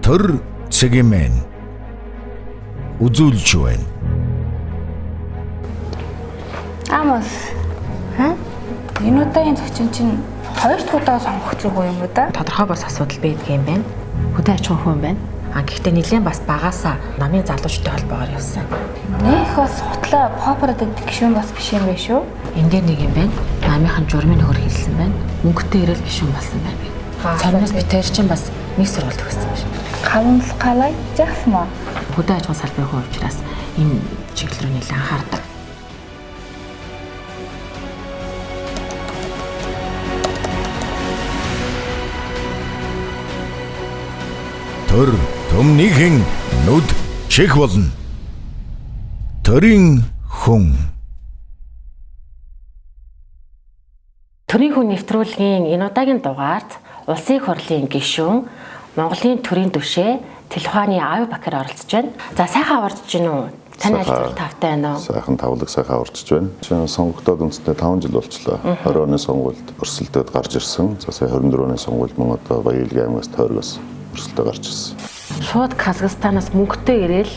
Төр цэгмэн үзүүлж байна. Амос. Хм? Энэ удаагийн зочин чинь хоёр дахь удаа сонгогдсон хүн юм уу да? Тодорхой бас асуудал байдаг юм байна. Хөдөө аж ахуйн хүн байна. А гэхдээ нэлээд бас багасаа намын залуучтай холбоогоор явсан. Нэх бас хутлаа попород гэдэг гишүүн бас биш юм байна шүү. Энэ дээр нэг юм байна. Намынхан журмын нөхөр хэлсэн байна. Мөнгөтэй ирэл гишүүн болсон байна. Цорноос би тэр чинь бас нэг сургууль төгссөн юм шиг. Қаламс қалай жақсы ма? Хөдөө аж ахуйн салбарын хүн учраас энэ чиглэл рүү нэлээд анхаардаг. Төр төмнийхэн нүд чих болно. Төрийн хүн. Төрийн хүн нэвтрүүлгийн энэ удаагийн дугаард Улсын их хурлын гишүүн Монголын төрийн түшээ Тэлхуаны Аюу Бакар оролцож байна. За сайхан аварч гин үү? Таны ажил тавтай байна уу? Сайхан тавлаг сайхан аварчж байна. Чинь сонгогдоод үндсэндээ 5 жил болчлоо. 20 оны сонгуульд өрсөлдөөд гарч ирсэн. За сая 24 оны сонгуульд мөн одоо Баян-Илгийн аймагаас Тойргоос өрсөлдөө гарч ирсэн. Шууд Казахстанаас мөнгөтэй ирээл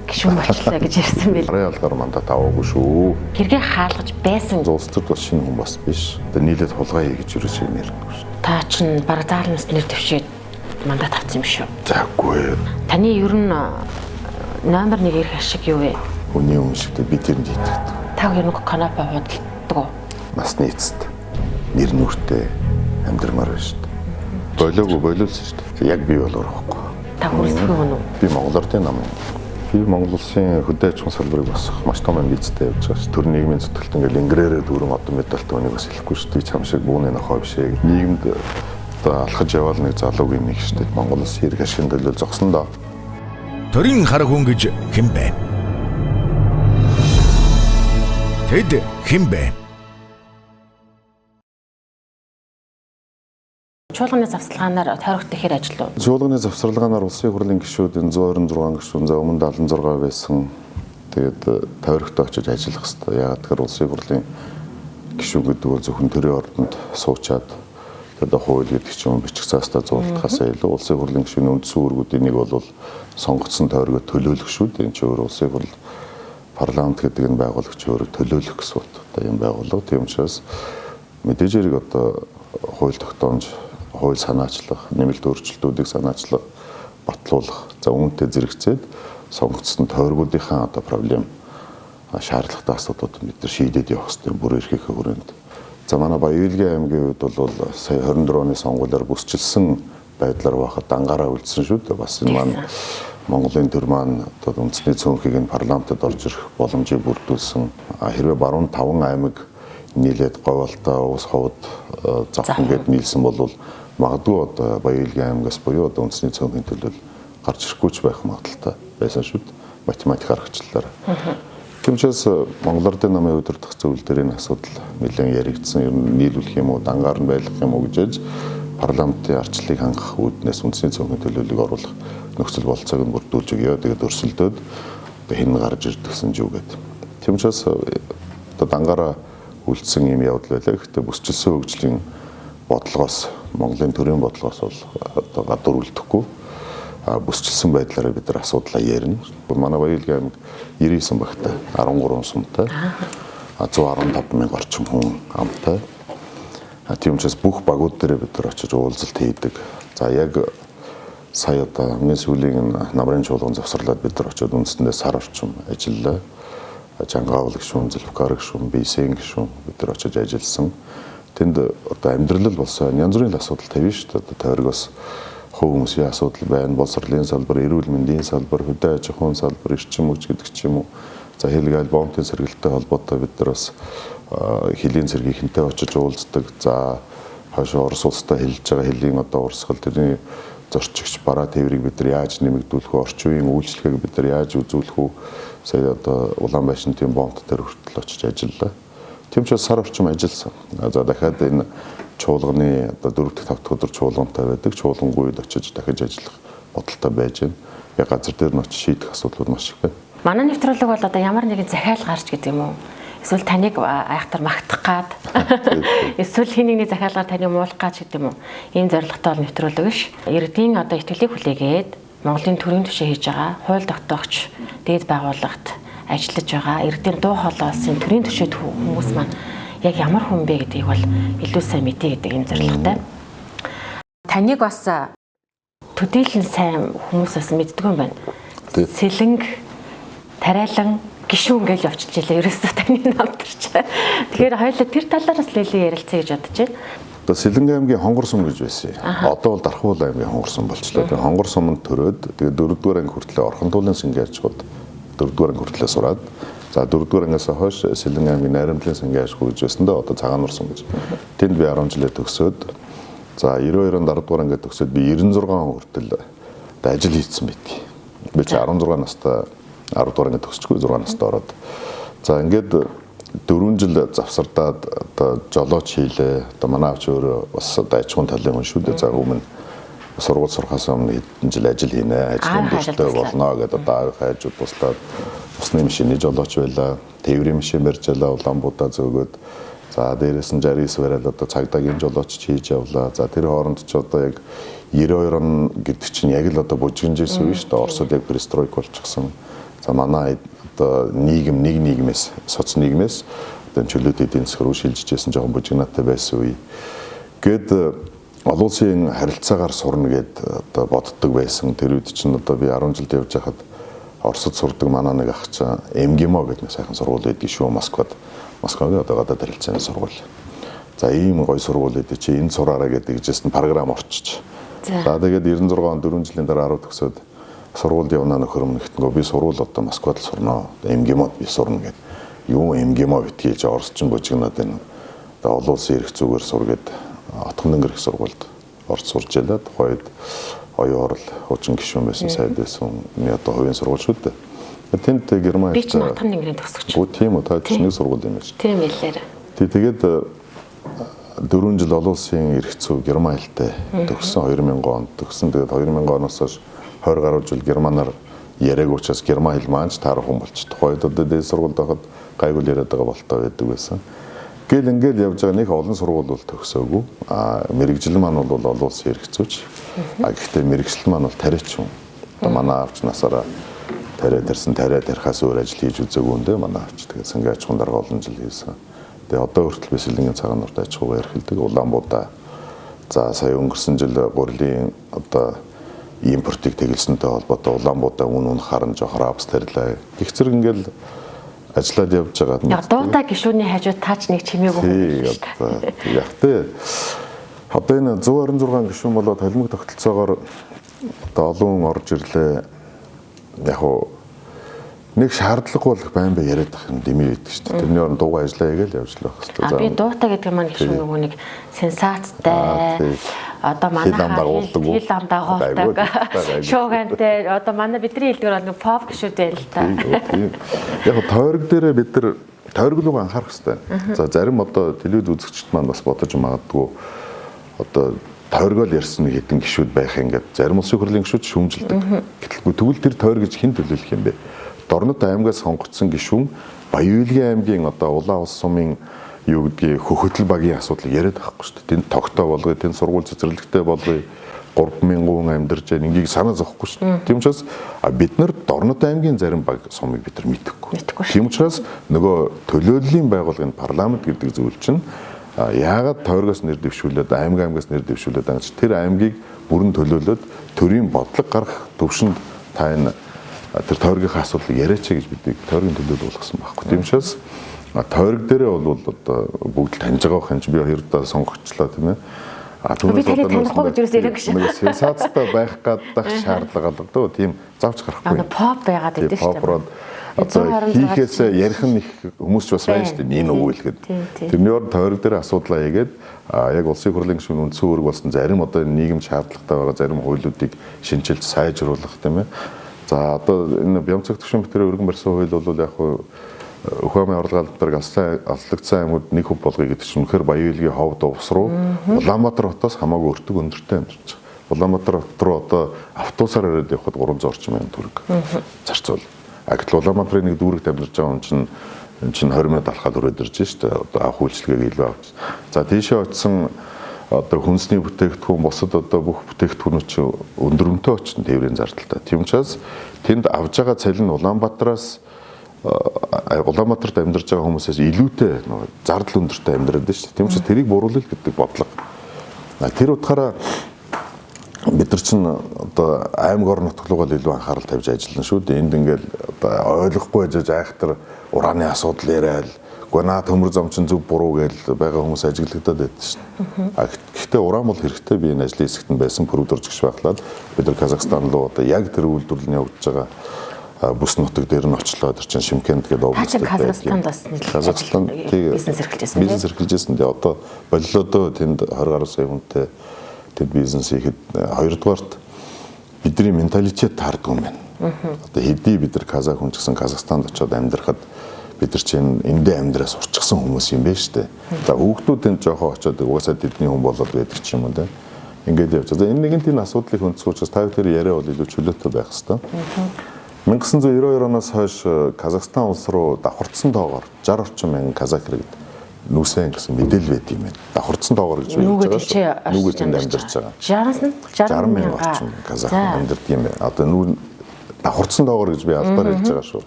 гишүүн болчлоо гэж ярьсан байл. Гарын алгаар мандат аваагүй шүү. Хэрэгээ хаалгаж байсан. Улс төрд бас шинэ хүн бас биш. Одоо нийлээд хулгай хий гэж юусэн юм ярихгүй шүү. Та чинь баг заалмаас нэр дэвшээд мандат авсан юм шүү. Заагүй. Таны ер нь номер 1 эрх ашиг юу вэ? Хүний хүн шигтэй би тэрэнд итгэдэг. Та ер нь канапа худалдаг уу? Насны эцэст нэр нүртэй амьдрмаар байна шүү дээ. Болоогүй болиулсан шүү дээ. Яг би болоор байхгүй. Та хөрсөх хүн үү? Би Монгол Ардын нам юм. Би Монгол улсын хөдөө аж ахуйн салбарыг босгох маш том амбицтай явж байгаа ш. Төр нийгмийн зүтгэлт ингээл ингрээрээ дүүрэн одоо медальтай үнийг бас хэлэхгүй ш. Би чам шиг бууны нохоо биш ээ. Нийгэмд одоо алхаж яваал нэг залуугийн нэг ш. Монгол улсын эрх ашигын төлөө зогсон доо. Төрийн хар хүн гэж хэн бэ? Тэд хэн бэ? Чуулганы завсарлагаанаар тойрогт ихээр ажиллав. Чуулганы завсарлагаанаар улсын хурлын гишүүд 126 гишүүн, за өмнө 76 байсан. Тэгээд тойрогт очиж ажиллах хэвээр. Яагаад тэгэхээр улсын хурлын гишүүн гэдэг бол зөвхөн төрийн ордонд суучаад тэгээд хууль гэдэг чинь юм бичих цаастаа зуултахаас илүү улсын хурлын гишүүний үндсэн үүргүүдийн нэг бол сонгогдсон тойргоо төлөөлөх шүү дээ. Энэ чинь өөр улсын хурл парламент гэдэг энэ байгуулагч өөрөө төлөөлөх гэсэн утгатай юм байгууллага. Тийм учраас мэдээж хэрэг одоо хууль тогтоомж, хууль санаачлах, нэмэлт өөрчлөлтүүдийг санаачлах, батлуулах, за үүнтэй зэрэгцээд сонгогдсон тойргуудынхаа одоо проблем шаардлагатай асуудлууд бид нар шийдээд явах хэрэгтэй бүр эрхийнхээ хүрээнд. За манай Баян-Илгийн аймгийн хувьд бол сая 24 оны сонгуулиар бүсчилсэн байдлаар байхад дангаараа үлдсэн шүү дээ. Бас энэ маань Монголын төр маань одоо үндэсний цөөнхийг нь парламентод орж ирэх боломжийг бүрдүүлсэн. Хэрвээ баруун 5 аймаг нийлээд Говьалтай, Уус ховд, Завхан гээд нийлсэн бол магадгүй одоо Баян-Илгийн аймагаас буюу одоо үндэсний цөөнхийн төлөө гарч ирэхгүй ч байх магадaltaй байсан шүү дээ. Математик аргачлалаар. Тийм учраас Монгол Ардын намын удирдах зөвлөл дээр энэ асуудал нэлээд яригдсан. Ер нь нийлүүлэх юм уу, дангаар нь байлгах юм уу гэж ээж парламентын арчлалыг хангах үүднээс үндэсний цөөнхийн төлөөллийг оруулах нөхцөл бололцоог нь бүрдүүлж өгье. Тэгээд өрсөлдөөд одоо хэн гарч ирдгсэн ч юу гэдэг. Тийм учраас одоо дангаараа үлдсэн юм явдал байлаа. Гэхдээ бүсчилсэн хөгжлийн бодлогоос Монголын төрийн бодлогоос бол одоо гадуур үлдэхгүй бүсчилсэн байдлаараа бид нар асуудлаа ярина. Манай Баян-Илгийн аймаг 99 багтай, 13 сумтай, 115 мянга орчим хүн амтай. Тийм учраас бүх багууд дээр бид нар очиж уулзалт хийдэг. За яг сая одоо хамгийн сүүлийн намрын чуулган завсарлаад бид нар очиод үндсэндээ сар орчим ажиллалаа. Жангаавал гишүүн, Зүлфикар гишүүн, Бисен гишүүн бид нар очиж ажилласан. Тэнд одоо амьдрал болсон янз бүрийн асуудал тавина шүү дээ. Одоо тойргоос хувь хүмүүсийн асуудал байна, боловсролын салбар, эрүүл мэндийн салбар, хөдөө аж ахуйн салбар, эрчим хүч гэдэг ч юм уу. За хэлэг альбомтын сэргэлттэй холбоотой бид нар бас хөлийн цэргийнхэнтэй очиж уулздаг. За хойшоо Орос улстай хэлж байгаа хөлийн одоо урсгал тэрний зорчигч бараа тээврийг бид нар яаж нэмэгдүүлэх вэ? Орчин үеийн үйлчлэгийг бид нар яаж үзүүлэх вэ? Сая одоо улаан байшинтын бомбт дээр хүртэл очиж ажиллалаа. Тийм учраас сар орчим ажилласан. За дахиад энэ чуулганы одоо 4 дахь 5 дахь өдөр чуулгантай байдаг. Чуулгангуйд очиж дахиж ажиллах бодолтой байж байна. Яг газар дээр нь очиж шийдэх асуудлууд маш их байна. Манай нэвтрүүлэг бол одоо ямар нэгэн захиал гарч гэдэг юм уу? Эсвэл таныг айхтар магтах гад эсвэл хин нэгний захиалгаар таныг муулах гад гэдэг юм уу? Ийм зорилготой бол нэвтрүүлэг биш. Иргэдийн одоо итгэлийг хүлээгээд Монголын төрийн түвшин хийж байгаа хууль тогтоогч дээд байгууллагт ажиллаж байгаа иргэдийн дуу хоолой олсон төрийн түвшээд хүмүүс маань яг ямар хүн бэ гэдгийг бол илүү сайн мэдье гэдэг юм зорилготой. Таныг бас төдийлөн сайн хүмүүс бас мэддэг юм байна. Сэлэнг, тариалан, гишүүн гэж явчихж илээ ерөөсөө таны намтарч. Тэгэхээр хоёулаа тэр талаараас лелээ ярилцъя гэж бодож байна. Одоо Сэлэнг аймгийн Хонгор сум гэж байсан. Одоо бол Дархуул аймгийн Хонгор сум болчлоо. Тэгээ Хонгор суманд төрөөд тэгээ 4-р анги хүртлээ Орхонтуулын сангийн аж ахуйд 4-р анги хүртлээ сураад за 4-р ангиас хойш Сэлэнг аймгийн Найрамдлын сангийн аж ахуй гэж байсан даа одоо Цагаанур сум гэж. Тэнд би 10 жилээ төгсөөд за 92 онд 10-р анги төгсөөд би 96 он хүртэл одоо ажил хийсэн байт. Би чи 16 настай 10-р анги төгсчихгүй 6 настай ороод. За ингээд 4 жил завсардаад одоо жолооч хийлээ. Одоо манай авч өөрөө бас одоо аж ахуйн талын хүн шүү дээ. За өмнө сургууль сурахаас өмнө хэдэн жил ажил хийнэ. Ажлын дүртэй болно гэдээ одоо аавынхаа хажууд туслаад усны машины жолооч байлаа. Тээврийн машин барьж ялаа, Улаанбуудаа зөөгөөд за дээрээс нь 69 бариад одоо цагдаагийн жолооч хийж явлаа. За тэр хооронд ч одоо яг 92 он гэдэг чинь яг л одоо бужигнжсэн үе шүү дээ. Оросод яг перестройк болчихсон. За манай одоо нийгэм нэг нийгмээс соц нийгмээс одоо чөлөөт эдийн засаг руу шилжижсэн жоохон бужигнаатай байсан үе. Гээд олон улсын харилцаагаар сурна гэд одоо боддог байсан. Тэр үед чинь одоо би 10 жилд явж байхад Оросд сурдаг манай нэг ах чинь МГИМО гэдэг нэг сайхан сургууль байдаг шүү Москвад. Москвагийн одоо гадаад харилцааны сургууль. За ийм гоё сургууль байдаг чи энэ сураараа гэдэг гэжсэн програм орчиж. За тэгээд 96 он 4 жилийн дараа 10 төгсөөд сургуульд явна нөхөр өмнөхтөнгөө би сургууль одоо Москвад л сурнаа. МГИМОд би сурна гэд. Юу МГИМО битгий гэж Орос чинь бужигнаад байна. Одоо олон улсын эрх зүгээр сур гэд Отгон дөнгөр их сургуульд орж сурж ялаа. Тухайд оюун орол хуучин гишүүн байсан сайд байсан. Миний одоо хувийн сургууль шүү дээ. Тэнд Герман би чинь Отгон дөнгөрийн төгсөгч. Үгүй тийм үү, та чинь нэг сургууль юм байна. Тийм хэлээр. Тэгээд 4 жил олон улсын эрх зүй Герман хэлтэй төгссөн 2000 онд төгссөн. Тэгээд 2000 оноос хойш 20 гаруй жил германаар яриаг учраас герман хэл маань ч таарах хүн болчих. Тухайд одоо дээд сургуульд байхад гайгүй яриад байгаа болтой байдаг байсан. Гэл ингээл явж байгаа нэг олон сургууль бол төгсөөгүй. А мэрэгжил маань бол олон улсын эрх зүйч. А гэхдээ мэрэгжил маань бол тариач хүн. Одоо манай аавч насаараа тариа тарьсан, тариа тарихаас өөр ажил хийж үзээгүй юм дээ манай аавч. Тэгээд сангийн аж ахуйн дарга олон жил хийсэн. Тэгээд одоо хүртэл би Сэлэнгийн цагаан нурд аж ахуйгаа эрхэлдэг. Улаанбуудаа за сая өнгөрсөн жил гурилын одоо импортыг тэгэлсэнтэй холбоотой Улаанбуудаа үн харан жоох рапс тарилаа. Гэх зэрэг ингээл ажиллаад явж байгаа. Яг дуутай гишүүний хажууд таач нэг чимээгүй хүн. Яг тэ. Одоо энэ 126 гишүүн болоод холимог тогтолцоогоор одоо олон хүн орж ирлээ. Яг уу нэг шаардлагагүй болох байн бай яриад байх юм дэмий байдаг шүү дээ. Тэрний оронд дууга ажиллаа хийгээл явж л байх хэрэгтэй. Би дуутай гэдэг маань гишүүн нөгөө нэг сенсацтай. Одоо манай хэл ам дагуулдаг. Шуугантай одоо манай бидний хэлдгээр бол нэг поп гишүүд байл л та. Яг тойрог дээрээ бид нар тойрог руу анхаарах хэрэгтэй. За зарим одоо телевиз үзэгчд маань бас бодож магадгүй одоо тойргоол ярьсан нэг хэдэн гишүүд байх ингээд зарим улсын хурлын гишүүд шүүмжилдэг. Гэтэл тэгвэл тэр тойрог гэж хэн төлөөлөх юм бэ? Дорнод аймгаас сонгогдсон гишүүн Баян-Үйлгийн аймгийн одоо Улаан улс сумын юу гэдгийг хөхөтөл багийн асуудлыг яриад байхгүй шүү дээ. Тэнд тогтоо болгоё, тэнд сургууль цэцэрлэгтэй болгоё, 3000 хүн амьдарч байна. Ингийг санаа зовхгүй шүү дээ. Тийм учраас бид нар Дорнод аймгийн зарим баг сумыг бид нар мэдэхгүй. Тийм учраас нөгөө төлөөллийн байгууллагын парламент гэдэг зүйл чинь яагаад тойргоос нэр дэвшүүлээд аймаг аймгаас нэр дэвшүүлээд байгаа ч тэр аймгийг бүрэн төлөөлөөд төрийн бодлого гаргах төвшөнд та энэ тэр тойргийнхаа асуудлыг яриач гэж бидийг тойргийн төлөөлөл болгосон байхгүй. Тийм учраас тойрог дээрээ бол одоо бүгд л таньж байгаа байх юм чи би хоёр удаа сонгогчлаа тийм ээ. А түүнээс одоо танихгүй гэж юус яриаг шээ. Нэг сенсацтай байх гадах шаардлага алгадаг. Тийм завч гарахгүй. Поп байгаад идэв шүү дээ. Одоо хийхээс ярих нь их хүмүүс ч бас байна шүү дээ. Энэ үйл гээд. Тэрний ор тойрог дээр асуудлаа хийгээд яг улсын хурлын гишүүн үндсэн үүрэг болсон зарим одоо нийгэм шаардлагатай байгаа зарим хуулиудыг шинчилж сайжруулах тийм ээ. За одоо энэ Бямцэг төвшин битэрийн өргөн барьсан хууль бол яг Өхөөмийн орлого албадарг алслагдсан аймагуд нэг хөв болгоё гэдэг чинь үнэхээр Баян-Үйлгийн ховд увс руу Улаанбаатар хотоос хамаагүй өртөг өндөртэй амьдарч байгаа. Улаанбаатар хот руу одоо автобусаар ирээд явхад 300 орчим мянган төгрөг зарцуул. А гэтэл Улаанбаатарын нэг дүүрэгт амьдарч байгаа хүн чинь энэ чинь 20 мянган алхаад өрөөд ирж шүү дээ. Одоо авах үйлчилгээг илүү авч. За тийшээ очисон одоо хүнсний бүтээгдэхүүн бусад одоо бүх бүтээгдэхүүнүүд чинь өндөр үнэтэй очно тээврийн зардалтай. Тийм учраас тэнд авж байгаа цалин нь Улаанбаатараас Улаанбаатарт амьдарч байгаа хүмүүсээс илүүтэй нөгөө зардал өндөртэй амьдраад байна шүү дээ. Тийм учраас тэрийг буруулах гэдэг бодлого. Тэр утгаараа бид нар чинь одоо аймаг орон нутг руугаа илүү анхаарал тавьж ажиллана шүү дээ. Энд ингээл одоо ойлгохгүй байж айхтар урааны асуудал яриад үгүй наа төмөр зам чинь зөв буруу гэж байгаа хүмүүс ажиглагдаад байдаг шин. А гэхдээ уран бол хэрэгтэй. Би энэ ажлын хэсэгт нь байсан пүрвдөржигч байхлаад бид нар Казахстан руу одоо яг тэр үйлдвэрлэл нь явагдаж байгаа бүс нутаг дээр нь очлоо. Тэр чинь Шимкент гэдэг област. Казахстанд бас Казахстан бизнес эрхэлж байсан. Бизнес эрхэлж байсан. Тэгээ одоо боллоодоо тэнд 20 гаруй сая хүнтэй тэнд бизнес хийхэд хоёрдугаарт бидний менталитет таардаг юм байна. Одоо хэдий бид нар казах хүн ч гэсэн Казахстанд очиод амьдрахад бид нар чинь эндээ амьдраа сурчсан хүмүүс юм байна шүү дээ. За хүүхдүүд энд жоохон очиод угаасаа тэдний хүн болоод байдаг ч юм уу те. Ингээд явж. За энэ нэгэн тийм асуудлыг хөндсөн учраас та тэр яриа бол илүү чөлөөтэй байх хэвээр. 1992 оноос хойш Казахстан улс руу давхардсан тоогоор 60 орчим мянган казах иргэд нүүсэн гэсэн мэдээлэл байдаг юм байна. Давхардсан тоогоор гэж хэлж байгаа шүү. Нүгэд энд амьдарч байгаа. 60 мянган орчим казах амьдардаг юм байна. Одоо нүү давхардсан тоогоор гэж би албаар хэлж байгаа шүү.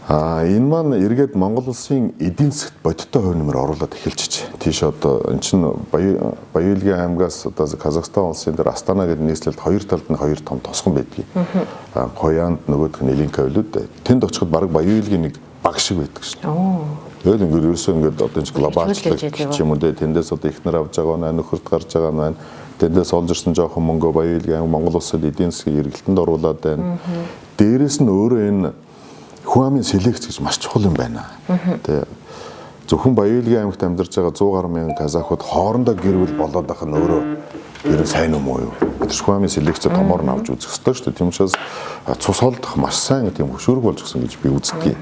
Энэ маань эргээд Монгол улсын эдийн засагт бодиттой хувь нэмэр оруулаад эхэлчихэж. Тийш одоо эн чинь Баян-Өлгийн аймгаас одоо Казахстан улсын дээр Астана гэдэг нийслэлд хоёр талд нь хоёр том тосгон байдгийг. Коянд нөгөөх нь Илинка билүү дээ. Тэнд очиход баг Баян-Өлгийн нэг баг шиг байдаг шин. Тэгэл ингээд ерөөсөө ингээд одоо энэ глобалчлалт ч юм уу дээ. Тэндээс одоо их нар авж байгаа нь нөхөрт гарч байгаа нь байна. Тэндээс олж ирсэн жоохон мөнгө Баян-Өлгийн аймаг Монгол улсын эдийн засгийн эргэлтэнд оруулаад байна. Дээрээс нь өөрөө энэ хүн амын селекц гэж маш чухал юм байна. Тэ зөвхөн Баян-Өлгийн аймагт амьдарч байгаа 100 гаруй мянган казахууд хоорондоо гэр бүл болоод байх нь өөрөө ер нь сайн юм уу юу? Бид хүн амын селекцээ томоор нь авч үзэх ёстой шүү дээ. Тийм учраас цус холдох маш сайн тийм хөшүүрэг болж гисэн гэж би үздэг.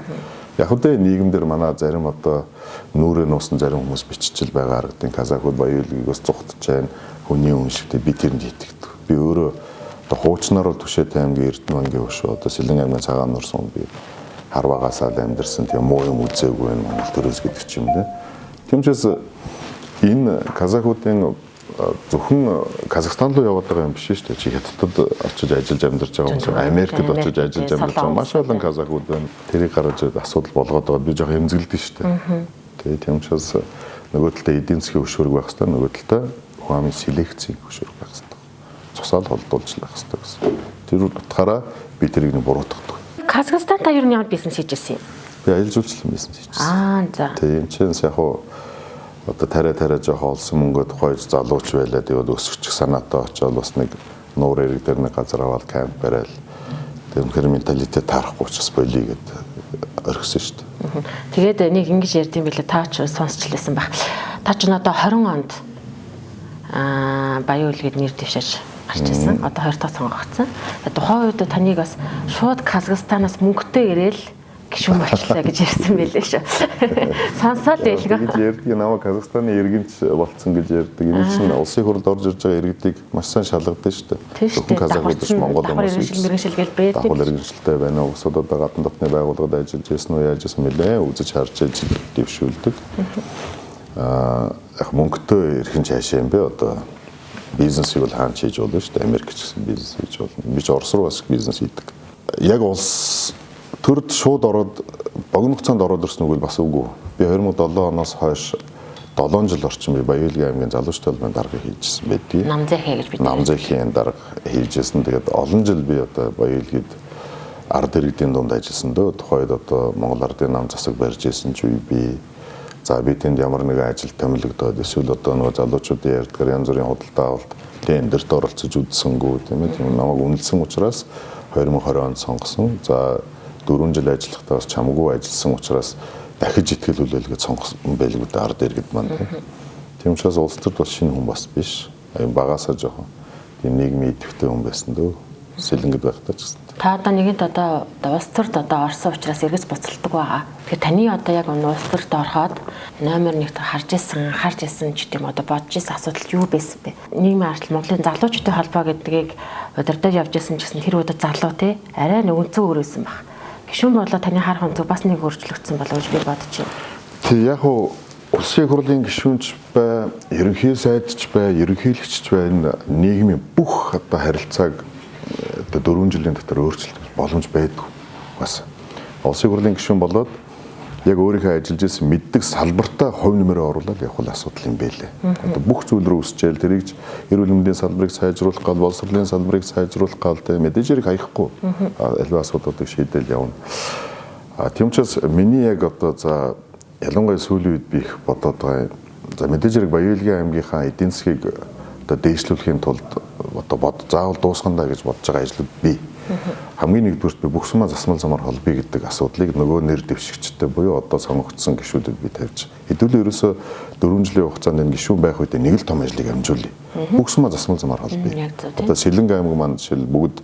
Яг үгүй нийгэмдэр манай зарим одоо нүрээ нуусан зарим хүмүүс биччихэл байгаа харагдیں۔ Казахууд Баян-Өлгийг бас зүхтж байна. Хүний хүн шигтэй би тэрэнд итгэдэг. Би өөрөө одоо хуучнаар бол Түшээтэй аймгийн Эрдэнэ бангийн хөшөө одоо Сэлэн аймгийн Цагаан нуурсан би харваагаасаа л амьдарсан тийм муу юм үзээгүй энэ Монгол төрөөс гэдэг ч юм дээ. Тийм учраас энэ казахуудын зөвхөн Казахстан руу яваад байгаа юм биш шүү дээ. Чи Хятадд очиж ажиллаж амьдарч байгаа хүмүүс, Америкт очиж ажиллаж амьдарч байгаа маш олон казахууд байна. Тэрийг гаргаж асуудал болгоод байгаа би жоох эмзэглэдэг шүү дээ. Тэгээ тийм учраас нөгөө талдаа эдийн засгийн хөшүүрэг байх хэрэгтэй, нөгөө талдаа хүн амын селекцийн хөшүүрэг байх хэрэгтэй. Цусаал холдуулж байх хэрэгтэй гэсэн. Тэр утгаараа би тэрийг нэг буруутгадаг. Казахстан та ер нь ямар бизнес хийж байсан юм? Би аялал жуулчлалын бизнес хийж байсан. За. Тийм чинь яг хуу одоо тариа жоохон олсон мөнгөө тухайж залууч байлаа. Тэгээд өсөчих санаатай очиод бас нэг нуур эрэг дээр нэг газар аваад камп барайл. Тэр үнэхээр менталитет таарахгүй учраас болиё гэд орхисон шүү дээ. Тэгээд нэг ингэж ярьд юм билээ. Та ч сонсчлээсэн баг. Та ч одоо 20 онд Баян-Өлгийд нэр дэвшээж гарч ирсэн. Одоо 2 дахь сонгогдсон. Тухайн үед таныг бас шууд Казахстанаас мөнгөтэй ирээл гишүүн болчлаа гэж ярьсан байлээ шүү. Сонсоод байлгүй. Гэж ярьдаг. Намайг Казахстаны иргэнч болцсон гэж ярьдаг. Энэ чинь улсын хурлд орж ирж байгаа иргэдийг маш сайн шалгадаг шүү дээ. Зөвхөн казахууд биш Монгол хүмүүс мэрэгшил гэж байдаг. Давхар мэрэгшилтэй байна. Бусад одоо гадна дотны байгууллагад ажиллаж байсан уу яаж байсан мэлээ үзэж харж ижил дэвшүүлдэг. Яг мөнгөтэй ирхэн цаашаа юм бэ одоо бизнесийг бол хаан хийж болно шүү дээ. Америк ч гэсэн бизнес хийж болно. Би ч Орос руу бас бизнес хийдэг. Яг улс төрд шууд ороод богино хугацаанд ороод ирсэн үг бол бас үгүй. Би 2007 оноос хойш 7 жил орчим би Баян-Өлгийн аймгийн залуучдын холбооны дарга хийжсэн байдгийг. Намзайхээ гэж бид. Намзайхийн дарга хийжсэн. Тэгээд олон жил би одоо Баян-Өлгийд ард иргэдийн дунд ажилласан дөө. Тухайд одоо Монгол Ардын нам засаг барьж исэн ч үе би за би тэнд ямар нэгэн ажил томилогдоод эсвэл одоо нөгөө залуучуудын ярьдгаар янз бүрийн худалдаа авалт тендерт оролцож үзсэнгүү тийм ээ. Тийм намайг үнэлсэн учраас 2020 онд сонгосон. За 4 жил ажиллахдаа бас чамгүй ажилласан учраас дахиж ихтгэл хүлээлгээд сонгосон байлгүй дээ ард иргэд маань тийм. Тийм учраас улс төрд бас шинэ хүн бас биш. Аюу багасаа жоохон тийм нийгмийн идэвхтэй хүн байсан дөө. Сэлэнгэд байхдаа ч гэсэн. Та одоо нэгэнт одоо улс төрд одоо орсон учраас эргэж буцалдаг байгаа. Тэгэхээр таны одоо яг улс төрд ороход номер 1-т харж исэн ч гэдэм одоо бодож исэн асуудал юу байсан бэ? Нийгмийн ардчил Монголын залуучуудын холбоо гэдгийг удирдах явж исэн ч гэсэн тэр үед залуу те арай нэг өнцөг өөр байсан баг. Гишүүн болоо таны харах өнцөг бас нэг өөрчлөгдсөн болов гэж би бодож байна. Тэг яг уу Улсын их хурлын гишүүнч бай, ерөнхий сайдч бай, ерөнхийлөгч бай, энэ нийгмийн бүх одоо харилцааг одоо 4 жилийн дотор өөрчлөх боломж байдгүй. Бас улсын их хурлын гишүүн болоод яг өөрийнхөө ажиллаж исэн мэддэг салбартаа хувь нэмрээ оруулаад явах л асуудал юм байлээ. Одоо бүх зүйл рүү өсчээл тэрийг эрүүл мэндийн салбарыг сайжруулах гал, боловсролын салбарыг сайжруулах гал, тэ мэдээж хэрэг хаяхгүй аливаа асуудлуудыг шийдэл явна. Тийм учраас миний яг одоо за ялангуяа сүүлийн үед би их бодоод байгаа юм. За мэдээж хэрэг Баян-Илгийн аймгийнхаа эдийн засгийг одоо дээшлүүлэхийн тулд одоо заавал дуусгандаа гэж бодож байгаа ажлууд бий. Хамгийн нэгдүгüрт би бүх сумаа засмал замаар холбоё гэдэг асуудлыг нөгөө нэр дэвшигчтэй буюу одоо сонгогдсон гишүүдэд би тавьж. Хэдүүлээ ерөөсөө 4 жилийн хугацаанд энэ гишүүн байх үедээ нэг л том ажлыг амжуулъя. Бүх сумаа засмал замаар холбоё. Одоо Сэлэнг аймаг маань жишээл бүгд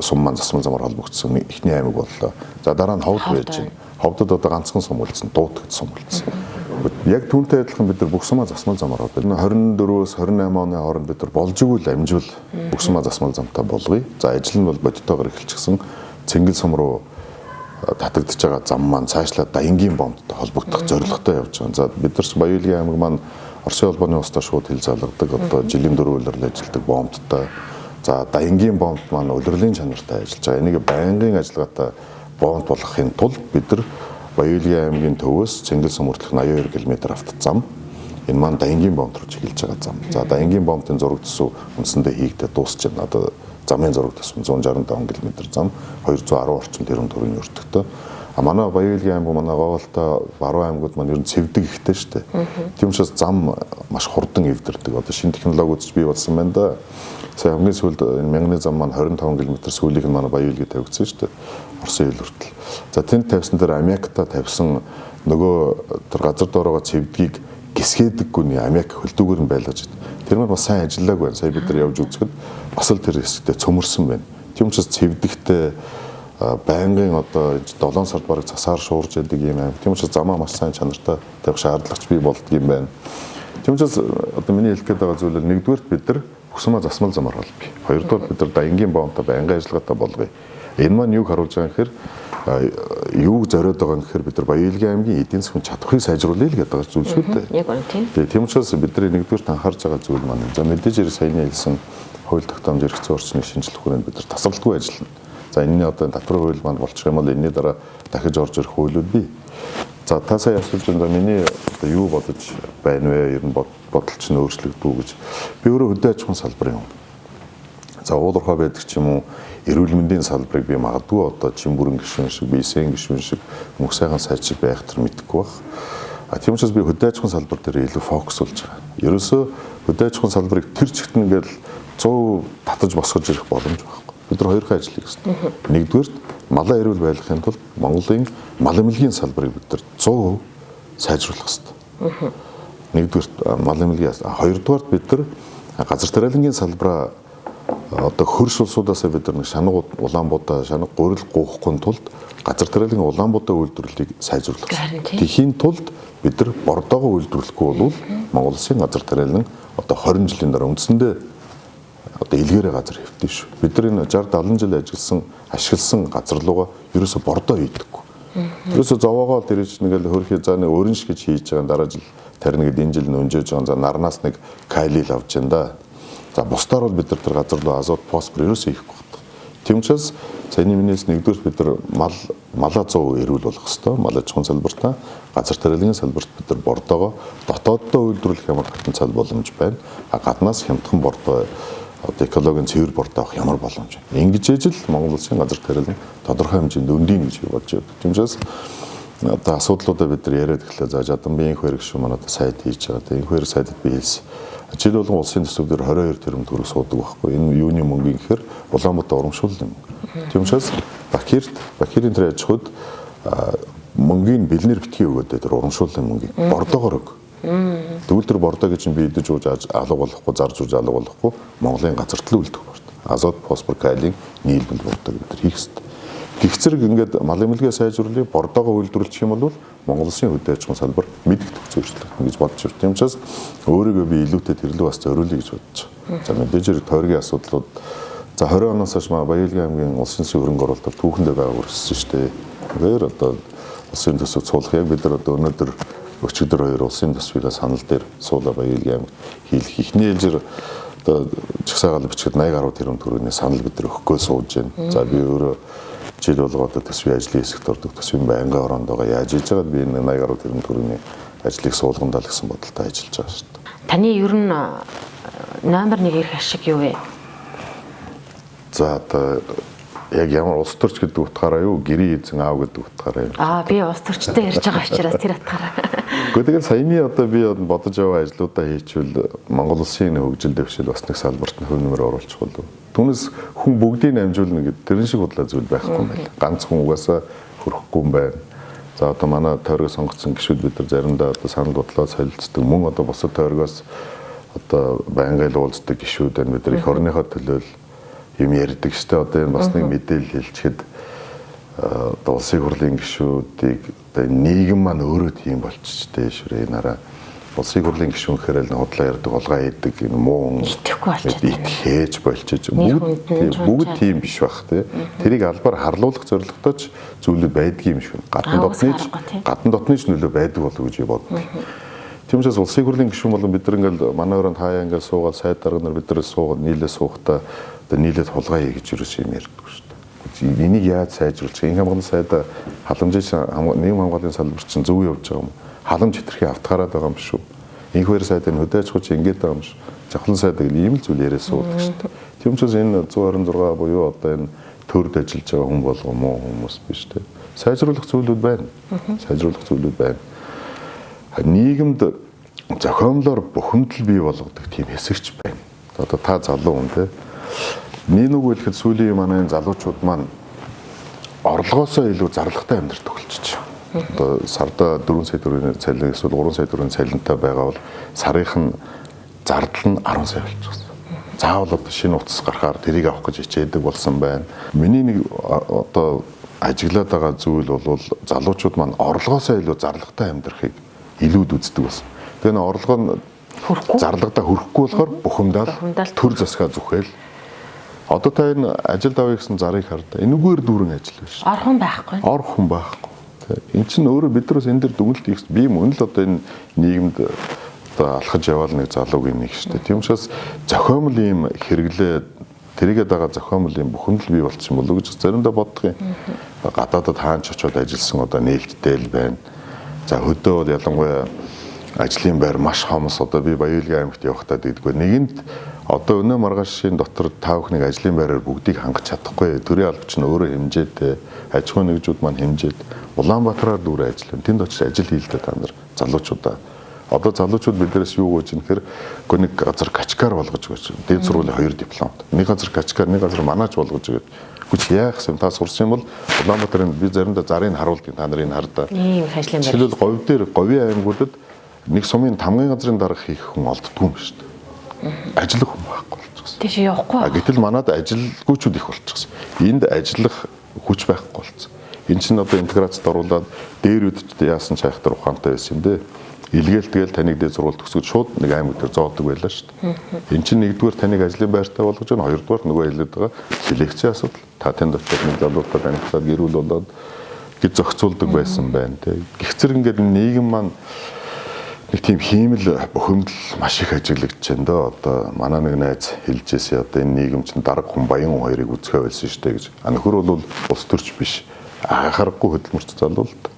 сум маань засмал замаар холбогдсон эхний аймаг боллоо. За дараа нь Ховд байж байна. Ховдод одоо ганцхан сум үлдсэн, Дуут гэж сум үлдсэн. Яг түүнтэй адилхан бид нар бүх сумаа засмал замаар холбоё. 24-өөс 28 оны хооронд бид нар болж игэл амжуул бүх сумаа засмал замтай болгоё. За ажил нь бол бодитоогоор эхэлчихсэн. Цэнгэл сум руу татагдж байгаа зам маань цаашлаад Даянгийн бомбтой холбогдох зорилготой явж байгаа. За бид нар Баян-Илгийн аймаг маань Оросын холбооны улстай шууд хил залгадаг. Одоо жилийн 4 улирал ажилладаг бомбтой. За Даянгийн бомб маань улирлын чанартай ажиллаж байгаа. Энийг байнгын ажиллагаатай бомб болгохын тулд бид нар Баян-Илгийн аймгийн төвөөс Цэнгэл сум хүртэлх 82 км автозам. Энэ маань Даянгийн бомб руу чиглэж байгаа зам. За Даянгийн бомбын зураг төсөв үндсэндээ хийгдээ дуусч байна. Одоо замын зураг төсөв 165 км зам 210 орчим тэрбум төгрөгийн өртөгтэй. А манай Баян-Илгийн аймаг, манай Гоголтой, Баруун аймагуд маань ер нь цэвдэг ихтэй шүү дээ. Тийм учраас зам маш хурдан эвдэрдэг. Одоо шинэ технологи үзэж бий болсон байна да. Сая хамгийн сүүлд энэ Мянганы зам маань 25 км сүүлийнх нь манай Баян-Илгээ тавигдсан шүү дээ. Оросын хил хүртэл. За тэнд тавьсан дээр амиакта тавьсан нөгөө тэр газар доороо цэвдгийг гисгээдэггүй нэг амиак хөлдүүгээр нь байлгаж байна. Тэр маань бас сайн ажиллаагүй байна. Сая бид нар явж үзэхэд бас л тэр хэсэгтээ цөмөрсөн байна. Тийм учраас цэвдэгтээ байнгын одоо 7 сард бараг засаар шуурж яадаг юм аим. Тийм учраас замаа маш сайн чанартай тавих шаардлагач бий болдго юм байна. Тийм учраас одоо миний хэлэх гээд байгаа зүйл нь нэгдүгээрт бид нар бүх сумаа засмал замаар холбоё. Хоёрдугаар бид нар Даянгийн бомбтой байнгын ажиллагаатай болгоё. Энэ маань юуг харуулж байгаа гэхээр юуг зориод байгаа юм гэхээр бид нар Баян-Илгийн аймгийн эдийн засгийн чадварыг сайжруулъя л гэдэг байгаа зүйл шүү дээ. Яг үнэ тийм. Тийм учраас бидний нэгдүгээр анхаарч байгаа зүйл маань за мэдээж хэрэг саяны хэлсэн хууль тогтоомж эрх зүйн орчныг шинжлэх хүрээнд бид нар тасралтгүй ажиллана. За энэний одоо татварын хууль маань болчих юм бол энэний дараа дахиж орж ирэх хуулиуд бий. За та сая асууж байна миний одоо юу бодож байна вэ? Ер нь бодол чинь өөрчлөгдөв гэж. Би өөрөө хөдөө аж ахуйн салбарын хүн. За уулуурхай байдаг ч юм уу эрүүл мэндийн салбарыг би магадгүй одоо Чимбүрэн гишүүн шиг, Бисэн гишүүн шиг, мөнх сайхан сайд шиг байх төр мэдэхгүй байх. А тийм учраас би хөдөө аж ахуйн салбар дээр илүү фокус болж байгаа. Ерөөсөө хөдөө аж ахуйн салбарыг тэр чигт ингээл 100 татаж босгож ирэх боломж байхгүй. Бид нар хоёрхан ажил хийх ёстой. Нэгдүгээрт малаа эрүүл байлгахын тулд Монголын мал эмнэлгийн салбарыг бид нар 100% сайжруулах ёстой. Нэгдүгээрт мал эмнэлгийн, хоёрдугаарт бид нар газар тариалангийн салбараа одоо хөрш улсуудаасаа бид нар нэг шанаг улаанбуудаа шанаг гурил гоохгүй тулд газар тариалангийн улаанбуудаа үйлдвэрлэлийг сайжруулах ёстой. Тэхийн тулд бид нар бордоогоо үйлдвэрлэхгүй бол Монгол улсын газар тариалан одоо 20 жилийн дараа үндсэндээ одоо илгээрээ газар хэвтэн шүү. Бид нар энэ 60 70 жил ажилласан, ашигласан газар руугаа ерөөсө бордоо хийдэггүй. Ерөөсө зовоогоо тэр чинь ингээл хөрхи за нэг өрнш гэж хийж байгаа дараа жил тарина гэд энэ жил нь өнжөөж байгаа. За нарнаас нэг калил авч яана да. За бусдаар бол бид нар тэр газар руу азот, фосфор ерөөсөө хийхгүй байна. Тийм учраас саяны минийс нэгдүгээр бид нар малаа 100% эрүүл болгох ёстой. Мал аж ахуйн салбартаа, газар тариалангийн салбарт бид нар бордоогоо дотооддоо үйлдвэрлэх ямар потенциал боломж байна. А гаднаас хямдхан бордоо одоо экологийн цэвэр бордоо авах ямар боломж байна. Ингэж ижил Монгол улсын газар тариалан тодорхой хэмжээнд өндийн гэж би бодож байна. Тийм учраас одоо асуудлуудаа бид нар яриад эхлэе. За Жаданбын инх хэрэг шүү манай одоо сайд хийж байгаа. Тэгээ инх хэрэг сайдад би хэлсэн. Жил болгон улсын төсөв дээр 22 тэрбум төгрөг суудаг байхгүй. Энэ юуны мөнгө гэхээр Улаанбаатар урамшууллын мөнгө. Тийм учраас Бакирийн тэр аж ахуйд мөнгийг бэлнэр битгий өгөөд тэр урамшууллын мөнгийг бордоогоор өг. Тэгвэл тэр бордоо гэж би идэж ууж алга болохгүй, зарж ууж алга болохгүй Монголын газарт л үлдэх бордоо. Азот, фосфор, калийн нийлбэл бордоо бид нар хийх ёстой. Гэх зэрэг ингээд мал эмнэлгээ сайжруулъя, бордоогоо үйлдвэрлэх юм бол Монгол улсын хөдөө аж ахуйн салбар мэдэгдэх зөвшөөрлөх гэж бодож байна. Тийм учраас өөрийгөө би илүүтэй тэрлүү бас зориулъя гэж бодож байгаа. За мэдээж хэрэг тойргийн асуудлууд за 20 оноос хойш Баян-Илгийн аймгийн улсын төсвийн хөрөнгө оруулалтаар түүхэндээ байгааг үргэлжлсэн шүү дээ. Тэгэхээр одоо улсын төсөв цуулах яг бид нар одоо өнөөдөр Өчигдөр хоёр улсын төсвийг санал дээр суулаа Баян-Илгийн аймагт хийлэх. Эхний ээлжээр одоо жагсаагаал бичгээд 80 гаруй тэрбум төгрөгийн санал бид нар өгөхгүй сууж байна. За би өөрөө жил болго одоо төсвийн ажлын хэсэгт ордог, төсвийн байнгын ороонд байгаа. Яаж хийж байгаад би энэ 80 гаруй тэрбум төгрөгийн ажлыг суулгандаа л гэсэн бодолтой ажиллаж байгаа шүү дээ. Таны ер нь номер 1 эрх ашиг юу вэ? За одоо яг ямар улс төрч гэдэг утгаараа юу, гэрийн эзэн аав гэдэг утгаараа юу? Аа би улс төрчтэй ярьж байгаа учраас тэр утгаараа. Гэхдээ тэгэл саяны одоо би бодож яваа ажлуудаа хийчихвэл Монгол улсын хөгжил дэвшил бас нэг салбарт нь хөв нэмэр оруулчих болов. Түүнээс хүн бүгдийг амжуулна гэдэг тэрэн шиг худлаа зүйл байхгүй юм байна. Ганц хүн угаасаа хөрөхгүй юм байна. За одоо манай тойргоо сонгоцсон гишүүд бид нар заримдаа одоо санал бодлоо солилцдог. Мөн одоо бусад тойргоос одоо байнгын уулздаг гишүүд байна. Бид нар эх орныхоо төлөө юм ярьдаг штэ. Одоо энэ бас нэг мэдээлэл хэлчихэд одоо улсын хурлын гишүүдийг одоо нийгэм маань өөрөө тийм болчихжээ шүрээ нараа. Улсын хурлын гишүүн гэхээр л худлаа ярьдаг, олгоо хийдэг, энэ муу итгэхгүй болчиход итгэж болчихж бүгд тийм биш бах тий. Тэрийг албаар харлуулах зорилготой ч зүйлүүд байдгийн юм шиг. Гадна дотны ч нөлөө байдаг болов гэж би боддог. Тийм учраас улсын хурлын гишүүн болон бид нар ингээл манай өрөөнд хаяа ингээл суугаад сайд дарга нар бид нар суугаад нийлээ суухдаа одоо нийлээд хулгай хий гэж юусэн юм ярьдаг шүү дээ. Энийг яаж сайжруулах юм? Инх хамгаалал сайд халамжийн нийгэм хамгааллын салбар чинь зөв явж байгаа юм. Халамж хэтэрхий автгаараад байгаа юм шүү. Инх баяр сайд энэ хөдөө аж ахуй чи ингэж байгаа юм шүү. Жавхлан сайд гэл ийм л зүйл яриа суудаг шүү дээ. Тийм учраас энэ 126 буюу одоо энэ төрд ажиллаж байгаа хүн болго муу хүмүүс биш үү? Сайжруулах зүйлүүд байна. Сайжруулах зүйлүүд байна. Нийгэмд зохиомлоор бухимдал бий болгодог тийм хэсэгч байна. Одоо та залуу хүн те. Миний үг хэлэхэд сүүлийн манай энэ залуучууд маань орлогоосоо илүү зарлагтай амьдрах болчихж. Одоо сарда 4 сая төгрөгийн цалин эсвэл 3 сая төгрөгийн цалинтай байгаа бол сарынх нь зардал нь 10 сая болчихсон. Заавал одоо шинэ утас гарахаар тэрийг авах гэж хичээдэг болсон байна. Миний нэг одоо ажиглаад байгаа зүйл бол залуучууд маань орлогоосоо илүү зарлагтай амьдрахыг илүүд үздэг болсон. Тэгээ нэг орлого нь зарлагаа хөрөхгүй болохоор бухимдал төр засгаа зүхээл. Одоо та энэ ажилд авъя гэсэн зарыг хардаа. Энэгээр дүүрэн ажил биш. Ор хүн байхгүй. Ор хүн байхгүй. Энд чинь өөрөө бид нар бас энэ дэр дүгнэлт хийх. Би мөн л одоо энэ нийгэмд одоо алхаж яваал нэг залуугийн нэг шүү дээ. Тийм учраас зохиомл ийм хэрэглээ тэрийгээ дагаа зохиомл ийм бухимдал бий болчих юм болов уу гэж заримдаа боддог юм. Гадаадад хаанч очиод ажилласан одоо нээлттэй л байна. За хөдөө бол ялангуяа ажлын байр маш хомс. Одоо би Баян-Илгийн аймагт явахдаа дийдэггүй. Нэгэнт одоо өнөө маргаашийн дотор та бүхнийг ажлын байраар бүгдийг хангах чадахгүй. Төрийн алба чинь өөрөө хэмжээтэй, аж ахуйн нэгжүүд маань хэмжээд Улаанбаатараар дүүрэн ажил. Тэнд очиж ажил хийлдэ та нар залуучуудаа. Одоо залуучууд биднээс юу гооч юм гэхээр үгүй нэг газар качкар болгож өгөөч. Дээд сургуулийн 2 дипломт. Нэг газар качкар, нэг газар манаач болгож өгөөч. Үгүй яах юм та сурсан юм бол Улаанбаатарын би заримдаа зарыг харуулдаг та нарын хардаа. Ийм их ажлын байр. Жишээлбэл говь дээр говийн аймагуудад нэг сумын тамгын газрын дарга хийх хүн олддгүй юм шүү дээ. Ажиллах хүн байхгүй болчихсон. Тийш явахгүй. Гэтэл манад ажилгүйчүүд их болчихсон. Энд ажиллах хүч байхгүй болчихсон. Энд чинь одоо интеграцид оруулаад дээр үдчихэд яасан ч айхтар ухаантай байсан юм дээ. Илгээл тэгэл таныг дээд сургууль төгсгöd шууд нэг аймаг дээр зоодог байлаа шүү дээ. Энд чинь нэгдүгээр таныг ажлын байртай болгож байна. Хоёрдугаар нөгөө хэлээд байгаа селекцийн асуудал. Та тэнд очиод нэг залуутай танилцаад гэрүүл болоод гэж зохицуулдаг байсан байна те. Гэх зэрэг ингээд нийгэм маань нэг тийм хиймэл бухимдал маш их ажиглагдж байна дөө. Одоо манай нэг найз хэлжээсээ одоо энэ нийгэм чинь дарга хүн баян хүн хоёрыг үзэхэ байсан шүү дээ гэж. А нөхөр бол улс төрч биш. Анхаарахгүй хөдөлмөрч залуу л доо.